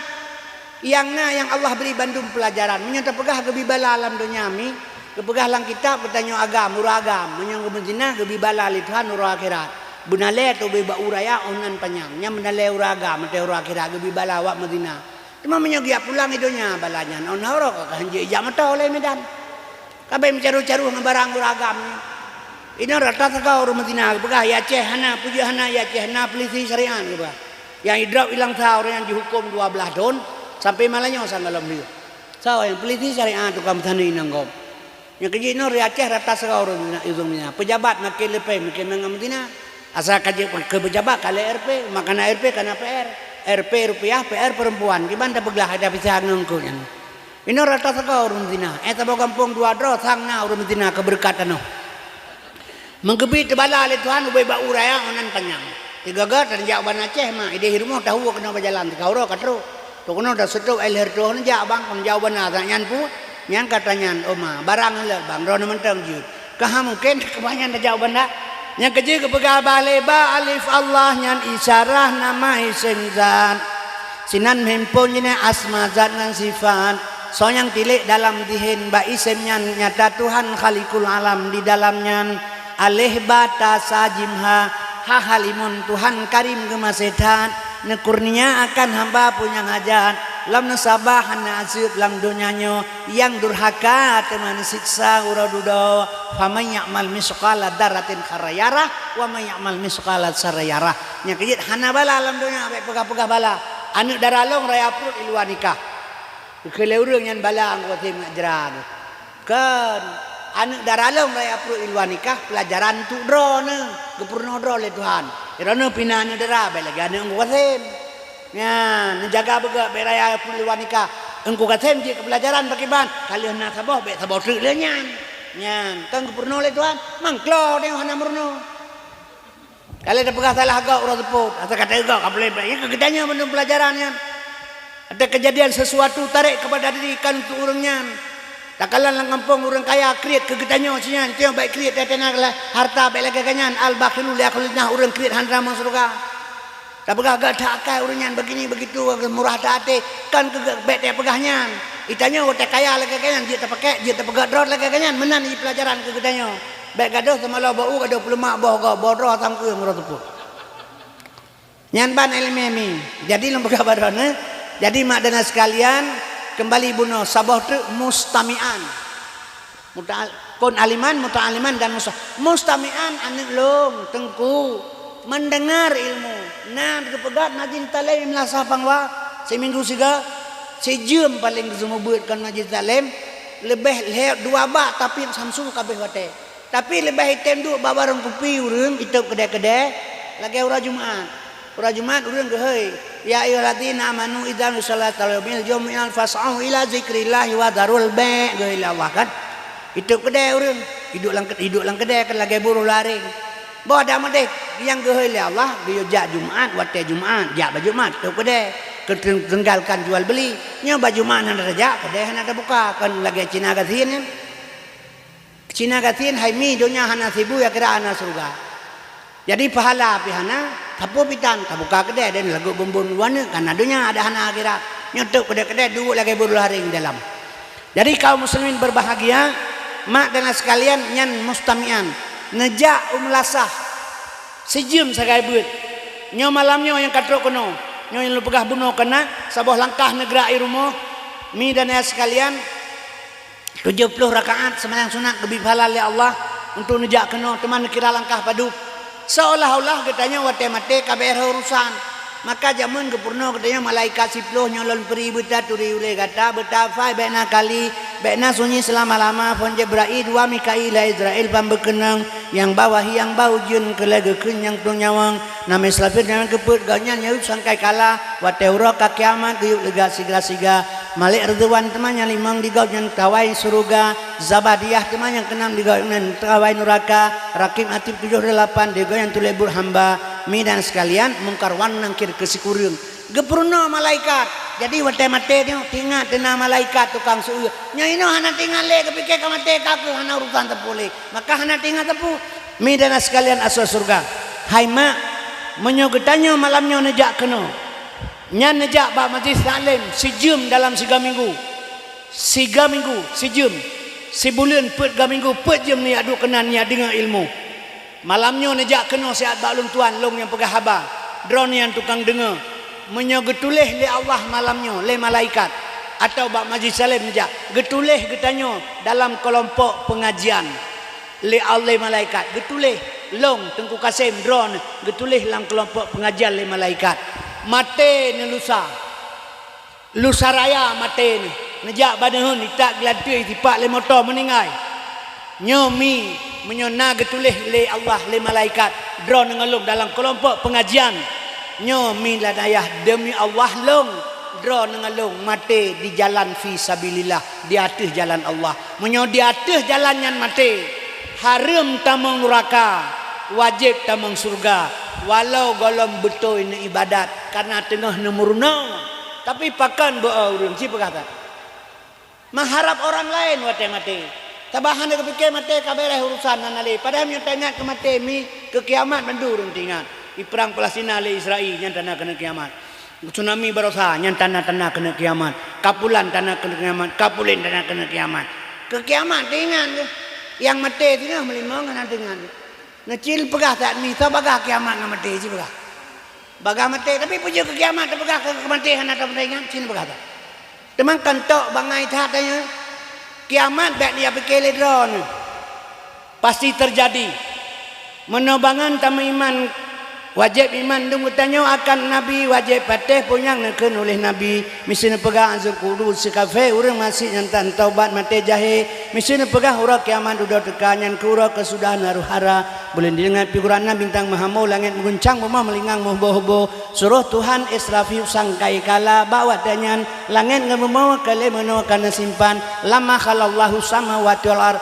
Nyang na nyang Allah bri bandum peulajaran. Meunyoe tapeugah geubri bala lam donya mi, geupeugah lam kitab geutanyoe agam, uroe agam. Meunyoe geumeuzina geubri bala lé Tuhan uroe akhirat. Beunalée tubé bak uroe raya 'oh nan panyang. Nyan beunalée uroe agam, meuté uroe akhirat geubri bala awak meuzina. Teuma meunyoe geujak pulang i donya bala nyan, 'oh na uroe ka hanjeuet ijak meuto lé Medan. Ka bék meucaru-caru ngon barang uroe agam nyoe. Inoe rata sagoe ureuëng meuzina geupeugah, "Di Aceh hana, peujeuet hana di Aceh, na peulisi syariat," geupeugah. Nyang idrop ilang sa ureuëng nyang jihuköm dua blaih thon, sampoe malam nyoe sang gohlom lheueh. Soe nyang peulisi syariat tukang meusaneuk inong gob. Nyang keujeuet inoe di Aceh rata sagoe ureuëng meuzina, ureuëng meuzina. Peujabat makin leupie, makin mangat meuzina. Asai ka jeuet keu peujabat ka lheueh R P, maka na R P ka na P R. R P rupiah, P R perempuan. Kiban tapeuglah ada pisah ngon keu nyan. Inoe rata sagoe ureuëng zina. Eh, saboh gampông dua droe, sang na ureuëng zina keu beureukat tanoh. Meugeubri teubala lé Tuhan ubé bak uroe raya 'oh nan panyang. Sigoe-goe tajak u Banda Aceh mak, idéh rumoh tahu keunoe bak jalan, teuka uroe ka trok. Trok keunoe taseutôt ai lheueh reutoh neujak bang, kon jak u Banda, nyan pun, nyan ka tanyan, "Oh ma, barang lé bang, droeneuh mantong jeuet." Ka ha mungken keubanyan tajak u Banda. Nyang keujeuet geupeugah bah lé ba alif Allah nyan isyarah nama isem zat. Sinan meuhimpon jinoe asma zat ngon sifat. Soe nyang tilék dalam dihen bak isem nyan nyata Tuhan Khaliqul Alam di dalam nyan. Aleh ba ta sa jim ha, ha halimun Tuhan Karim geumaséh that. Neukurnia akan hamba peue nyang hajat. Lom neusabah hana aseuet lam donya nyoe. Nyang durhaka teuma neusiksa uroe dudoe, "Faman ya'mal mitsqala dzarratin khairan yarah, wa man ya'mal mitsqala dzarratin syarran yarah." Nyang keujeuet hana bala lam donya, bék peugah-peugah bala. Aneuëk dara lôn raya pruet i luwa nikah. Keu lé ureuëng nyan bala Teungku Kasem nyak jra. Kon, aneuëk dara lôn raya pruet i luwa nikah, peulajaran untuk droeneuh, geupeurunoe droe lé Tuhan. Droeneuh pih na aneuëk dara, bék lagée aneuëk Teungku Kasem. Nyan, neujaga beugét bék raya peuet luwa nikah. Teungku Kasem jeuet keu peulajaran pakriban, ka lheueh na saboh, bék saboh treuk lé nyan. Nyan, kon geupeurunoe lé Tuhan, mangklo tanyoe hana meurunoe. Ka lheueh tapeugah salah gob uroe seupôt, ata ka teugob ka puléh bék. Nyan keu geutanyoe mandum peulajaran nyan. Ada kejadian sesuatu tarék keupada diri kon untuk ureuëng nyan. Takalon lam gampông ureuëng kaya kriet keu geutanyoe si nyan, tanyoe bék kriet, teuh na harta bék lagée geuh nyan, al-bakhilu la yadkhulun nar, ureuëng kriet hana tamong syeuruga. Tapeugah gata akai ureuëng nyan begini begitu, murah até, kan keu bék tapeugah nyan. Geutanyoe watée kaya lagée nyan, jeuet tapakék, jeuet tapeugah droe lagée nyan, meunan jih peulajaran keu geutanyoe. Bék gadôh teumalo bak u, gadôh peulemak boh gob, boh droe sangkeueng uroe teupeu. Nyan ban ileumé mi. Jadi lôn peugah bak droeneuh, jadi mak dan ayah sekalian, keumbali bunoe saboh teuk mustami'an. Muta'al-, kon aliman, muta'aliman dan musta-, mustami'an aneuëk lôn, teungku, mendengar ilmu. Na geupeugah majlis taklim lam Meunasah Pangwa, siminggu siga, sijeuem paleng geuseumeubeuet kon majlis taklim, leubeh lhée dua bak tapi samsu kabeh watée. Tapi leubeh item duek bak barong kupi ureuëng itôb keudée-keudée lagée uroe Jumat. Uroe Jumat ureuëng geuhôi, "Ya ayyuhalladzina amanu idza nudiya lis-salati min yaumil jumu'ah fas'au ila dzikrillahi wa dzarul bai'," geuhôi lé Allah kan. Itôb keudée ureuëng, iduek lam, iduek lam keudée kan lagée buroe lam aréng. Boh dak meudeh nyang geuhôi lé Allah, geuyue jak Jumat, watée Jumat, jak bak Jumat, tôb keudée, keu teunggalkan jual beuli. Nyoe bak Jumat hana tajak, keudée hana tabuka, kan lagée Cina gasien nyan. Cina gasien hai mi donya hana sibu, akhirat hana syeuruga. Jadi pahala pih hana, sapeue pih tan, tabuka keudée dan lagot bumbon u aneuk, kana donya ada hana akhirat. Nyoe tôb keudée-keudée duek lagée buroe lam aréng dalam. Jadi kaum muslimin berbahagia, mak dan ayah sekalian nyan mustami'an, neujak u Meunasah sijeuem sagai beuet. Nyoe malam nyoe nyang ka trok keunoe, nyoe nyang lôn peugah bunoe keunan, saboh langkah neugrak i rumoh, mi dan ayah sekalian, tujoh ploh rakaat seumayang sunat geubri pahala lé Allah untuk neujak keunoe, teuma neukira langkah padub. Seolah-olah geutanyoe watée maté ka beuet urosan. Maka jameun geupeurunoe geutanyoe malaikat siploh nyoe lôn peuri beutaturi ulée gata, beutafai bék na kali, bék na sunyi seulama-lama, phon Jibrail, dua Mikail, Izrail ban beukeunong, nyang ba wahyi, nyang ba ujeuen, keu lhée geukheun nyang tueng nyawöng, na Israfil nyang keupeuet, gobnyan nyang sangkai kala, watée uroe ka kiamat geuyue leuga sigra-siga. Malek Ridwan teuma nyang limong di gobnyan tawai syeuruga, Zabadiah teuma nyang keunam di gobnyan tawai nuraka, Rakib Atid tujoh delapan di gobnyan tuléh buet hamba, mi dan sekalian, Mungkar wan Nakir keu sikureueng. Geupeurunoe malaikat. Jadi watée maté nyoe, teuingat teuna malaikat tukang seu. Nyoe inoe hana teuingat lé, geupike ka maté ka keuh hana urusan teupeu lé. Maka hana teuingat teupeu. Mi dan sekalian asoe syeuruga. Hai mak, meunyoe geutanyoe malam nyoe neujak keunoe, nyan neujak bak majlis taklim sijeuem dalam siga minggu. Siga minggu, sijeuem. Sibuleuen peuet ga minggu, peuet jeuem neujak duek keunan neujak deungoe ilmu. Malam nyoe neujak keunoe siat bak lôn tuan, lôn nyang peugah haba, droeneuh nyang tukang deungoe. Meunyoe geutuléh lé Allah malam nyoe lé malaikat, atawa bak majlis taklim neujak, geutuléh geutanyoe dalam keulompok peungajian lé Allah, lé malaikat. Geutuléh lôn, Teungku Kasem, droeneuh geutuléh lam keulompok peungajian lé malaikat. Maté neuh lusa. Lusa raya maté neuh, neujak bak neuheun, itak geulanteue, itipak lé moto, meuninggai. Nyoe mi, meunyoe na geutuléh lé Allah, lé malaikat, droeneuh ngon lôn dalam keulompok peungajian. Nyoe mi lam ayah, deumi Allah lôn, droeneuh ngon lôn maté di jalan fi sabilillah, di ateueh jalan Allah. Meunyoe di ateueh jalan nyan maté, hareuem tamong nuraka, wajéb tamong syeuruga, walau gohlom beutôi neuibadat, kareuna teungoh neumeurunoe. Tapi pakon beu-o ureuëng, ci peugah that. Meuharab orang laén watée maté. Sabab hana geupike maté ka beres urusan, hana lé. Padahai meunyoe taingat keu maté, mi keu kiamat mandum ureuëng teuingat. Di perang Palestina lé Israel, nyan tanda keuneuk kiamat. Tsunami baroesa, nyan tanda-tanda keuneuk kiamat. Kapulan tanda keuneuk kiamat, kapulen tanda keuneuk kiamat. Keu kiamat teuingat keuh. Nyang maté singoh meulimong hana teuingat keuh. Neucil peugah that mi, soe bagah kiamat ngon maté, ci peugah. Bagah maté, tapi peue jeuet keu kiamat teupeugah, keu, keu maté hana teuingat, ci neupeugah that. Teuma kan tok bangai that tanyoe. Kiamat bék neujak pike lé droeneuh. Pasti teujadi. Meunoe bangon tameuiman, wajéb iman dum geutanyoe akan Nabi, wajéb patéh peue nyang neukheun uléh Nabi. Miseue neupeugah azeueb kubur sikafé, ureuëng masék nyan tan taubat maté jahé. Miseue neupeugah uroe kiamat dudoe teuka, nyan keuh uroe keusudahan harôh hara. Buleuen dideungoe pih gurana, bintang meuhamoe, langét meuguncang, bumoe meulingang meuhôbo-hôbo. Suroh Tuhan Israfil sangkai kala, bak watée nyan langét ngon bumoe ka lhée meunoe ka neusimpan, lamma khalaqallahu samawati wal ard.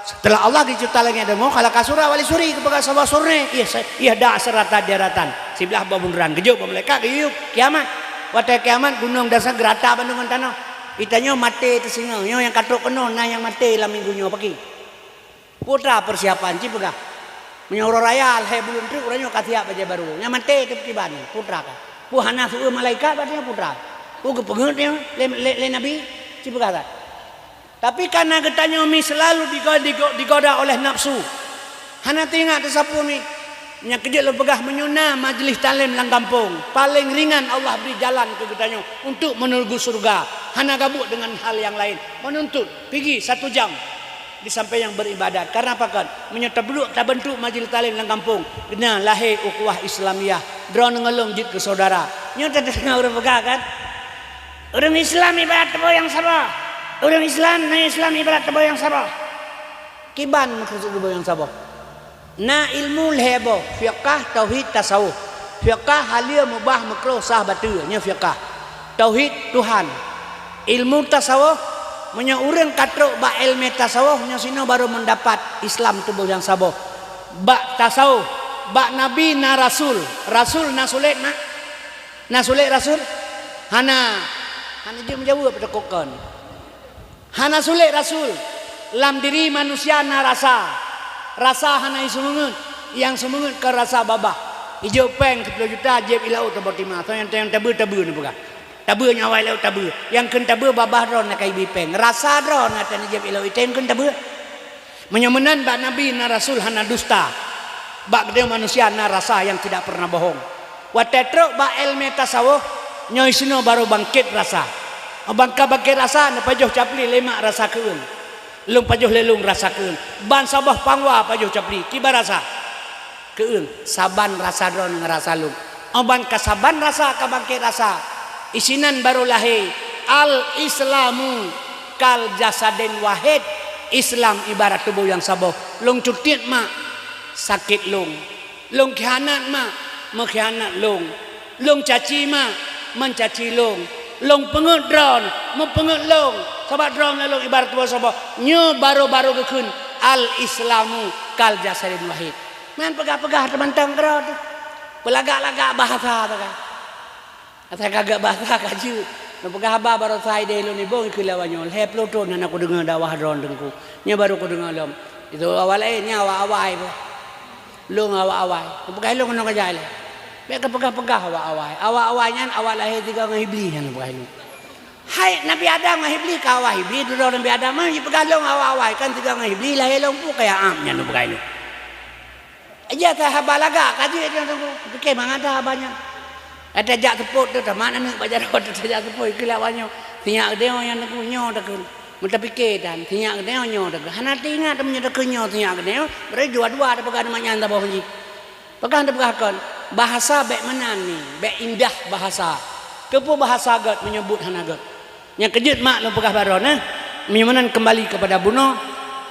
Seuteulah Allah geucebta langét dan bumoe, khalaqa surra wa lis suri, geupeugah saboh surée, ié sa-, ié dak seurata daratan, siblah boh bunderan, geujok bak malaikat, geuyue kiamat. Watée kiamat, gunong dan sa geurata bandum ngon tanoh. Geutanyoe maté teusingoh, nyoe nyang ka trok keunoe, na nyang maté lam minggu nyoe pagi. Peue atra persiapan, ci peugah. Meunyoe uroe raya lhèe buleuen treuk, uroe nyoe ka siap bajèe barô. Nyang maté teuh kiban, putra ka. Peue hana su-eu malaikat, berarti nyan putra. Peue geupeungeut nyoe lé, lé, lé Nabi? Ci peugah that. Tapi karena geutanyoe mi selalu digo-, digo-, digoda oleh nafsu. Hana teuingat teuh sapeue mi. Nyang keujeuet lôn peugah, meunyoe na majlis taklim lam gampông, paleng ringan Allah bri jalan keu geutanyoe untuk menuju syurga. Hana gabuk dengan hal nyang laén. Menuntut, pigi satu jam di samping nyang beribadat. Karena pakon? Meunyoe tablok, tabentuk majlis taklim lam gampông, keunan lahé ukhuwah Islamiyah. Droeneuh ngon lôn jeuet keu saudara. Nyoe tadeungoe ureueng peugah kan? Ureueng Islam ibarat tuboh nyang saboh. Ureueng Islam, na Islam ibarat tuboh nyang saboh. Kiban meukeusud tuboh nyang saboh? Na ilmu lhèe boh, fiqah, tauhid, tasawuf. Fiqah, haleue, mubah, meukruh, sah, bateue, nyoe fiqah. Tauhid, Tuhan. Ilmu tasawuf, meunyoe ureueng ka trok bak ilmu tasawuf, nyoe sinoe baru mendapat Islam tuboh nyang saboh. Bak tasawuf, bak nabi na rasul. Rasul na sulet, na? Na sulet rasul? Hana. Hana jeuet meujaweueb teuh kon. Hana sulet rasul. Lam diri manusia na rasa. Rasa hana iseumeungeut. Nyang seumeungeut kon rasa babah. Ijok péng siplôh juta, jieb i laôt saboh timah. Soe nyang, nyang tabeue, tabeue neupeugah. Tabeue nyoe awai laôt tabeue. Nyang kheun tabeue babah droeneuh ka ibi péng. Rasa droeneuh ata neujieb i laôt item kheun tabeue. Meunyoe meunan bak nabi na rasul hana dusta. Bak geutanyoe manusia na rasa nyang tidak pernah bohong. Watèe trok bak ilmu tasawuf, nyoe sinoe baru bangkét rasa. Ban ka bangkét rasa, neupajoh capli lé mak rasa keueung. Lôn pajoh lé lôn rasa keueung. Ban saboh pangwa pajoh capli, kiban rasa? Keueung. Saban rasa droeneuh ngon rasa lôn. Ban ka saban rasa ka bangkét rasa, isinan baru lahé. Al-Islamu kal jasadin wahid. Islam ibarat tuboh nyang saboh. Lôn cutiet mak, sakét lôn. Lôn khianat mak, meukhianat lôn. Lôn caci mak, meucaci lôn. Lôn peungeut droeneuh, meupeungeut lôn. Sabab droeneuh lôn ibarat tuboh saboh. Nyoe baru-baru geukheun al-Islamu kal jasadin wahid. Nyan peugah-peugah teumantong keudroe teuh. Peulagak-lagak bahasa teuh kan. Asai ka geuet basa ka jeuet. Neupeugah haba baroesa idéh lôn nibong keu lawan nyoe. Lhèe ploh thon hana kudeungoe dakwah droeneuh Teungku. Nyoe baru kudeungoe lom. Itu awak laén, nyan awak awai pih. Lôn awak awai. Neupeugah lôn keunoe keujak ilèe. Bèk kapeugah-peugah awak awai. Awak awai nyan awak lahé sigoe ngon Iblih nyan neupeugah lôn. Hai Nabi Adam ngon Iblih ka awai Iblih, dudoe Nabi Adam nyan jipeugah lôn awak awai, kan sigoe ngon Iblih lahé lôn peue kaya am nyan neupeugah lôn. Ija that haba lagak ka jeuet nyan Teungku. Pike mangat that haba nyan. Ata jak seupôt teuh tamat aneuk bak jaroe teuh tajak seupôt keu lawak nyoe. Sinyak geutanyoe nyan Teungku nyoe takheun. Meutapike tan, sinyak geutanyoe nyoe takheun. Hana teuingat meunyoe takheun nyoe sinyak geutanyoe, berarti dua-dua tapeugah nyan saboh jih. Peugah tapeugah kon, bahasa bèk meunan ni, bèk indah bahasa. Keupeue bahasa gèt meunyoe buet hana gèt? Nyang keujeuet mak lôn peugah baroe nyoe, meunyoe meunan keumbali keupada bunoe,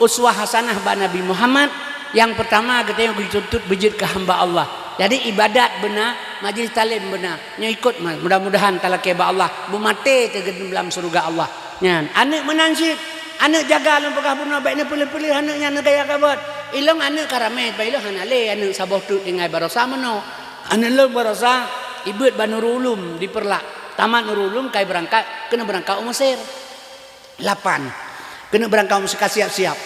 uswah hasanah bak Nabi Muhammad, nyang peurtama geutanyoe geutuntut beujeuet keu hamba Allah. Jadi ibadat beuna, majlis taklim beuna, nyoe ikot ma-, mudah-mudahan talakèe bak Allah, beumaté teuh geuneuk lam syeuruga Allah. Nyan, aneuk meunan cit, aneuk jaga lôn peugah bunoe bèk neupeuleueh-peuleueh aneuk nyan neugaya kabot. Ilong aneuk ka ramè, bak ilong hana lé aneuk saboh teuk tinggai baroesa meunoe. Aneuk lôn baroesa ibeuet bak Nurul Ulum di Peureulak. Tamat Nurul Ulum kai beurangkat, keuneuk beurangkat u Mesir. Lapan. Keuneuk beurangkat u Mesir ka siap-siap.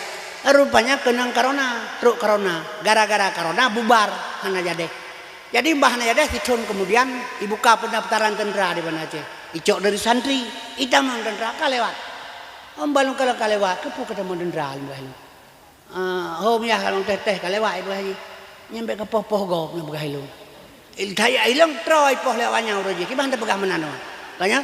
Rupanya keunong corona, trok corona. Gara-gara corona bubar, hana jadeh. Jadi bah hana jadeh, sithon keumudian ibuka peundaftaran teuntra di Banda Aceh. Icok dari santri, itamong teuntra ka lewat. Amba lôn ka lewat, keupeue ka tamong teuntra lôn bah lôn. Ah, hom yah lôn teh-teh ka lewat ibu haji. Nyan bèk kapoh-poh gob neupeugah ilong. Il-, ilong troh ipoh lé awak nyan uroe jih. Kiban teupeugah meunan awak. Ka nyan,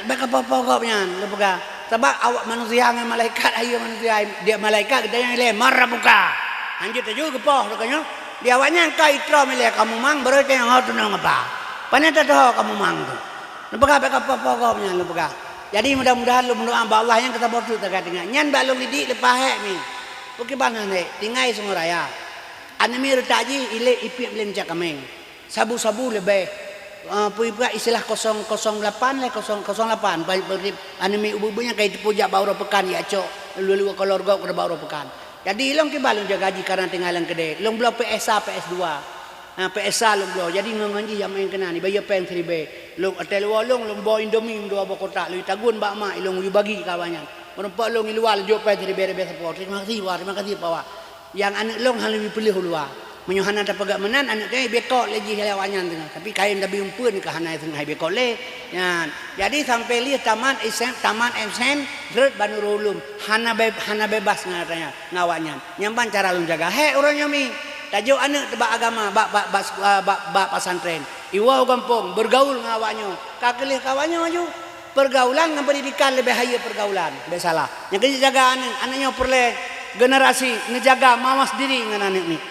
bèk kapoh-poh gob nyan neupeugah. Sabab awak manusia ngon malaikat, ayo manusia, dia malaikat geutanyoe ilèe, "Man rabbuka?" Hanjeuet taju geupoh teuh ka nyoe. Di awak nyan ka itroh milèe kamoe mang, baroe tanyong ho tunong apa. Pane tatoh kamoe mang tu. Neupeugah bèk kapoh-poh gob nyan neupeugah. Jadi mudah-mudahan lôn meudoa bak Allah nyang keu saboh teuk tagat ingat. Nyan bak lôn didik leupah hèk mi. Peukiban han hèk, tinggai Sungai Raya. Aneuk miet reutak jih ilèe ipiep lé meucak kaméng. Sabu-sabu leubeh. Ah, peue ipeugah istilah kosong kosong lapan lé kosong kosong lapan. Ba-, ba-, aneuk miet ubeut-ubeut nyan ka jiteupeue jak bak uroe peukan, jak cok lue-lue kolor gob keu bak uroe peukan. Jadi ilong kiban lôn jaga jih karena tinggai lam keudè. Lôn bloe P S A, P S dua. Ha, P S A lôn bloe. Jadi ngon-ngon jih jak maén keunan, ibayeue péng siribèe. Lôn ateueh luwa lôn, lôn boh Indomie dua boh kotak, lôn tagun bak mak, ilong yue bagi keu awak nyan. Meurumpok lôn i luwa lôn jok péng siribèe-ribèe sapo. Terima kasih, Pak. Terima kasih, Pak. Nyang aneuk lôn hana lôn piléh u luwa. Meunyoe hana tapeugah meunan, aneuk teuh bekok lé jih lé awaknyan teungoh. Tapi kayém tabi umpeuen ka hana teungoh bekok lé. Nyan. Jadi sampai lheueh tamat S M, tamat S M, rhot bak Nurul Ulum. Hana be-, hana bebas ngon awaknyan, ngon awaknyan. Nyan ban cara lôn jaga. Hék uroe nyoe mi, tajok aneuk teuh bak agama, bak, bak, bak, bak, bak pesantren. Iwoe u gampông, bergaul ngon awaknyoe. Ka keu lheueh keu awaknyoe aju. Pergaulan ngon pendidikan leubeh hayeue pergaulan. Bék salah. Nyang keuneuk jaga aneuk, aneuk nyoe peureulée generasi neujaga mawas diri ngon aneuk nyoe.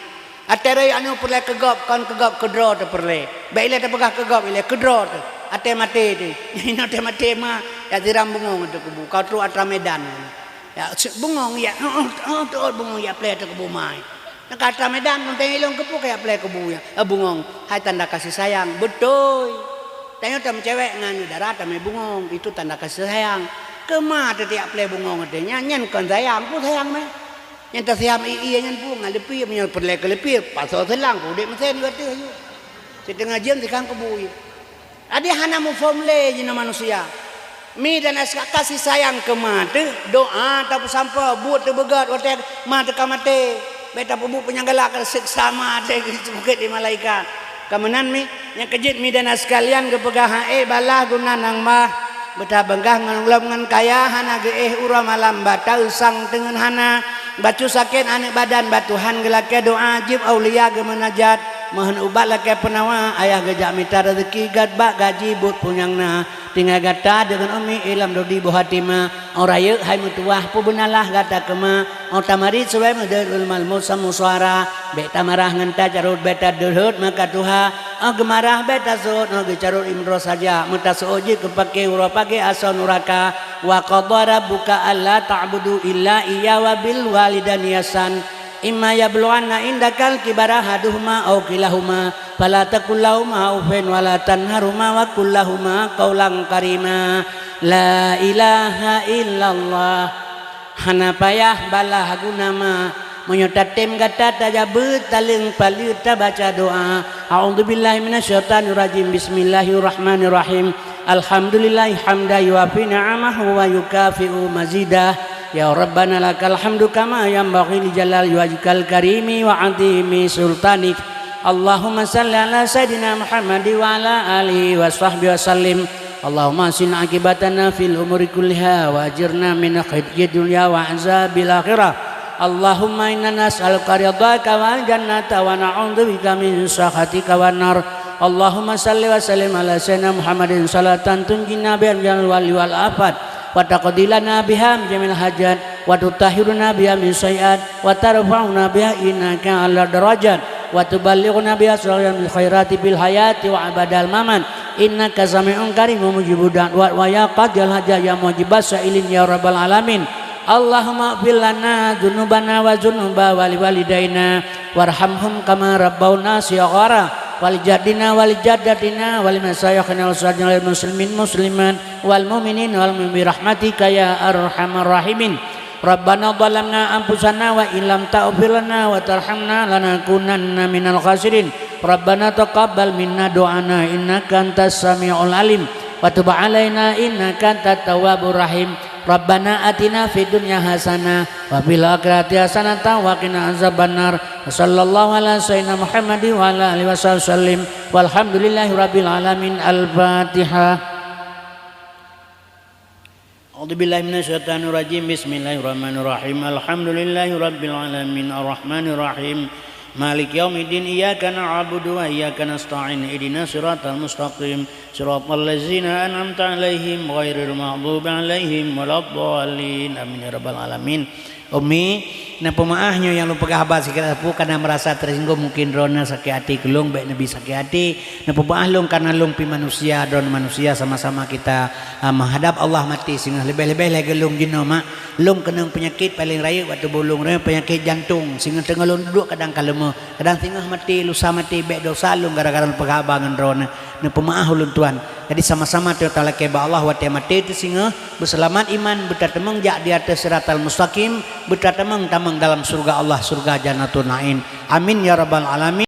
Até rhot aneuk peureulée keu gob, kon keu gob, keu droe teuh peureulée. Bék ilée tapeugah keu gob, ilée keu droe teuh. Até maté teuh. Nyoe até maté ma, ya siram bungong teuh kubu. Ka trok atra Medan. Ya, bungong ya, oh, oh, oh, bungong ya plé teuh kubu mai. Nyang ka atra Medan, teuntée ilong keupeue kaya plé kubu ya, eh, bungong. Hai tanda kasih sayang, beutôi. Tanyoe tameucewek ngon dara tamé bungong, itu tanda kasih sayang. Keuma teuh tiak plé bungong teuh nyan, nyan kon sayang, peue sayang mé? Nyan tasayang ie nyan peue ngon leupie, meunyoe peureulée keu leupie, pasoe seulang, udeb meusén gata aju. Siteungoh jeuem sikang keubu ie. Jadi hana muphom lé jinoe manusia. Mi dan aska kasih sayang keuma teuh, doa tapeusampoe, buet teuh beugét watée ma teuka maté. Bék tapeubuet peunyang galak, ka seksa ma teuh geuseumeukét lé malaikat. Ka meunan mi, nyang keujeuet mi dan sekalian geupeugah, ha'é balaih guna nang mah. Beutabeugah ngon lom ngon kaya hana geuéh uroe malam, bata usang teungeun hana. Bacut sakét aneuk badan, bak Tuhan geulakée doa, jeueb aulia geumeunajat. Meuhon ubat lakée peunawa, ayah geujak mita rezeki, gét bak gaji buet punyang na. Tinggai gata deungon umi ilam dodi boh hatima. Ora yeuk hai meutuwah, peubeunalah gata keuma. Ong tamari suwée meudeuh ulmal musa musuara. Bék tamarah ngon tacarot, bék tadeuhot maka tuha. Ong geumarah bék tasot, ong geucarot imroh saja. Meutasot jeuet keu paké uroe pagée asoe nuraka. Wa qadha rabbuka alla ta'budu illa iyyahu wa bil walidaini ihsan. Imma yablughanna indakal kibara ahaduhuma aw kilahuma, fala taqul lahuma uffin wala tanharhuma wa qul lahuma qaulan karima. La ilaha illallah. Hana payah balaih guna ma. Meunyoe tatem gata tajabeue taleueng paleue tabaca doa. A'udzubillahi minasyaitonirrajim. Bismillahirrahmanirrahim. Alhamdulillahi hamdan yuwafi ni'amahu wa yukafi'u mazidah. Ya Rabbana lakal hamdu kama yanbaghi li jalali wajhikal karimi wa 'azimi sultanik. Allahumma shalli ala sayyidina Muhammad wa ala alihi wa sahbihi wa sallim. Allahumma ahsin aqibatana fil umuri kulliha wa ajirna min khizyid dunya wa 'adzabil akhirah. Allahumma inna nas'aluka ridhaka wal jannata wa na'udzubika min sakhatika wan nar. Allahumma shalli wa sallim ala sayyidina Muhammadin salatan tunjina biha minal wali wal afat, wa taqdi lana biha min jami'il hajat, wa tutahhiruna biha min sayyiat, wa tarfa'una biha indaka a'la darajat, wa tuballighuna biha aqsal khairati fil hayati wa ba'dal mamat. Innaka sami'un qaribun mujibud da'wat, wa ya qadhiyal hajat ya mujibas sa'ilin ya rabbal alamin. Allahumma ighfir lana dzunubana wa dzunuba wali walidaina warhamhum kama rabbauna shighara, wali jaddina wali jaddatina wali masyayikhina wa sairil muslimin muslimat wal mu'minin wal mu'minat bi rahmatika ya arhamar rahimin. Rabbana zalamna anfusana wa illam taghfir lana wa tarhamna lanakunanna minal khasirin. Rabbana taqabbal minna du'ana innaka antas sami'ul alim wa tub alaina innaka antat tawwabur rahim. Rabbana atina fid dunya hasanah wa fil akhirati hasanatan wa qina azabannar. Wa sallallahu ala sayyidina Muhammadin wa ala alihi wa sahbihi wasallim. Walhamdulillahi rabbil alamin. Al-Fatihah. A'udzubillahi minasyaitonirrajim. Bismillahirrahmanirrahim. Alhamdulillahi rabbil alamin. Arrahmanirrahim. Maliki yaumiddin. Iyyaka na'budu wa iyyaka nasta'in. Ihdinas siratal mustaqim. Siratal ladzina an'amta 'alaihim ghairil maghdubi 'alaihim waladdallin. Amin ya rabbal alamin. Umi, neupeumaáh nyoe nyang lôn peugah haba sikira sapeue, kana meurasa teusinggung, mungkin droeneuh sakét até keu lôn, bék neubi sakét até. Neupeumaáh lôn kana lôn pih manusia, droeneuh manusia, sama-sama kita, ah, meuhadab Allah maté singoh. Leubeh-leubeh lagée lôn jinoe, mak. Lôn keunong peunyakét paleng rayeuk bak tuboh lôn, peunyakét jantong. Singoh teungoh lôn duduek kadang ka leumoh, kadang singoh maté, lusa maté, bék dosa lôn gara-gara lôn peugah haba ngon droeneuh. Neupeumaáh ulôn tuan. Jadi sama-sama teutalakée bak Allah watée maté teuh singoh, beuseulamat iman, beutateumong jak di ateueh siratal mustaqim, beutateumong tamong dalam syeuruga Allah, syeuruga Jannatul Naim. Amin ya rabbal alamin.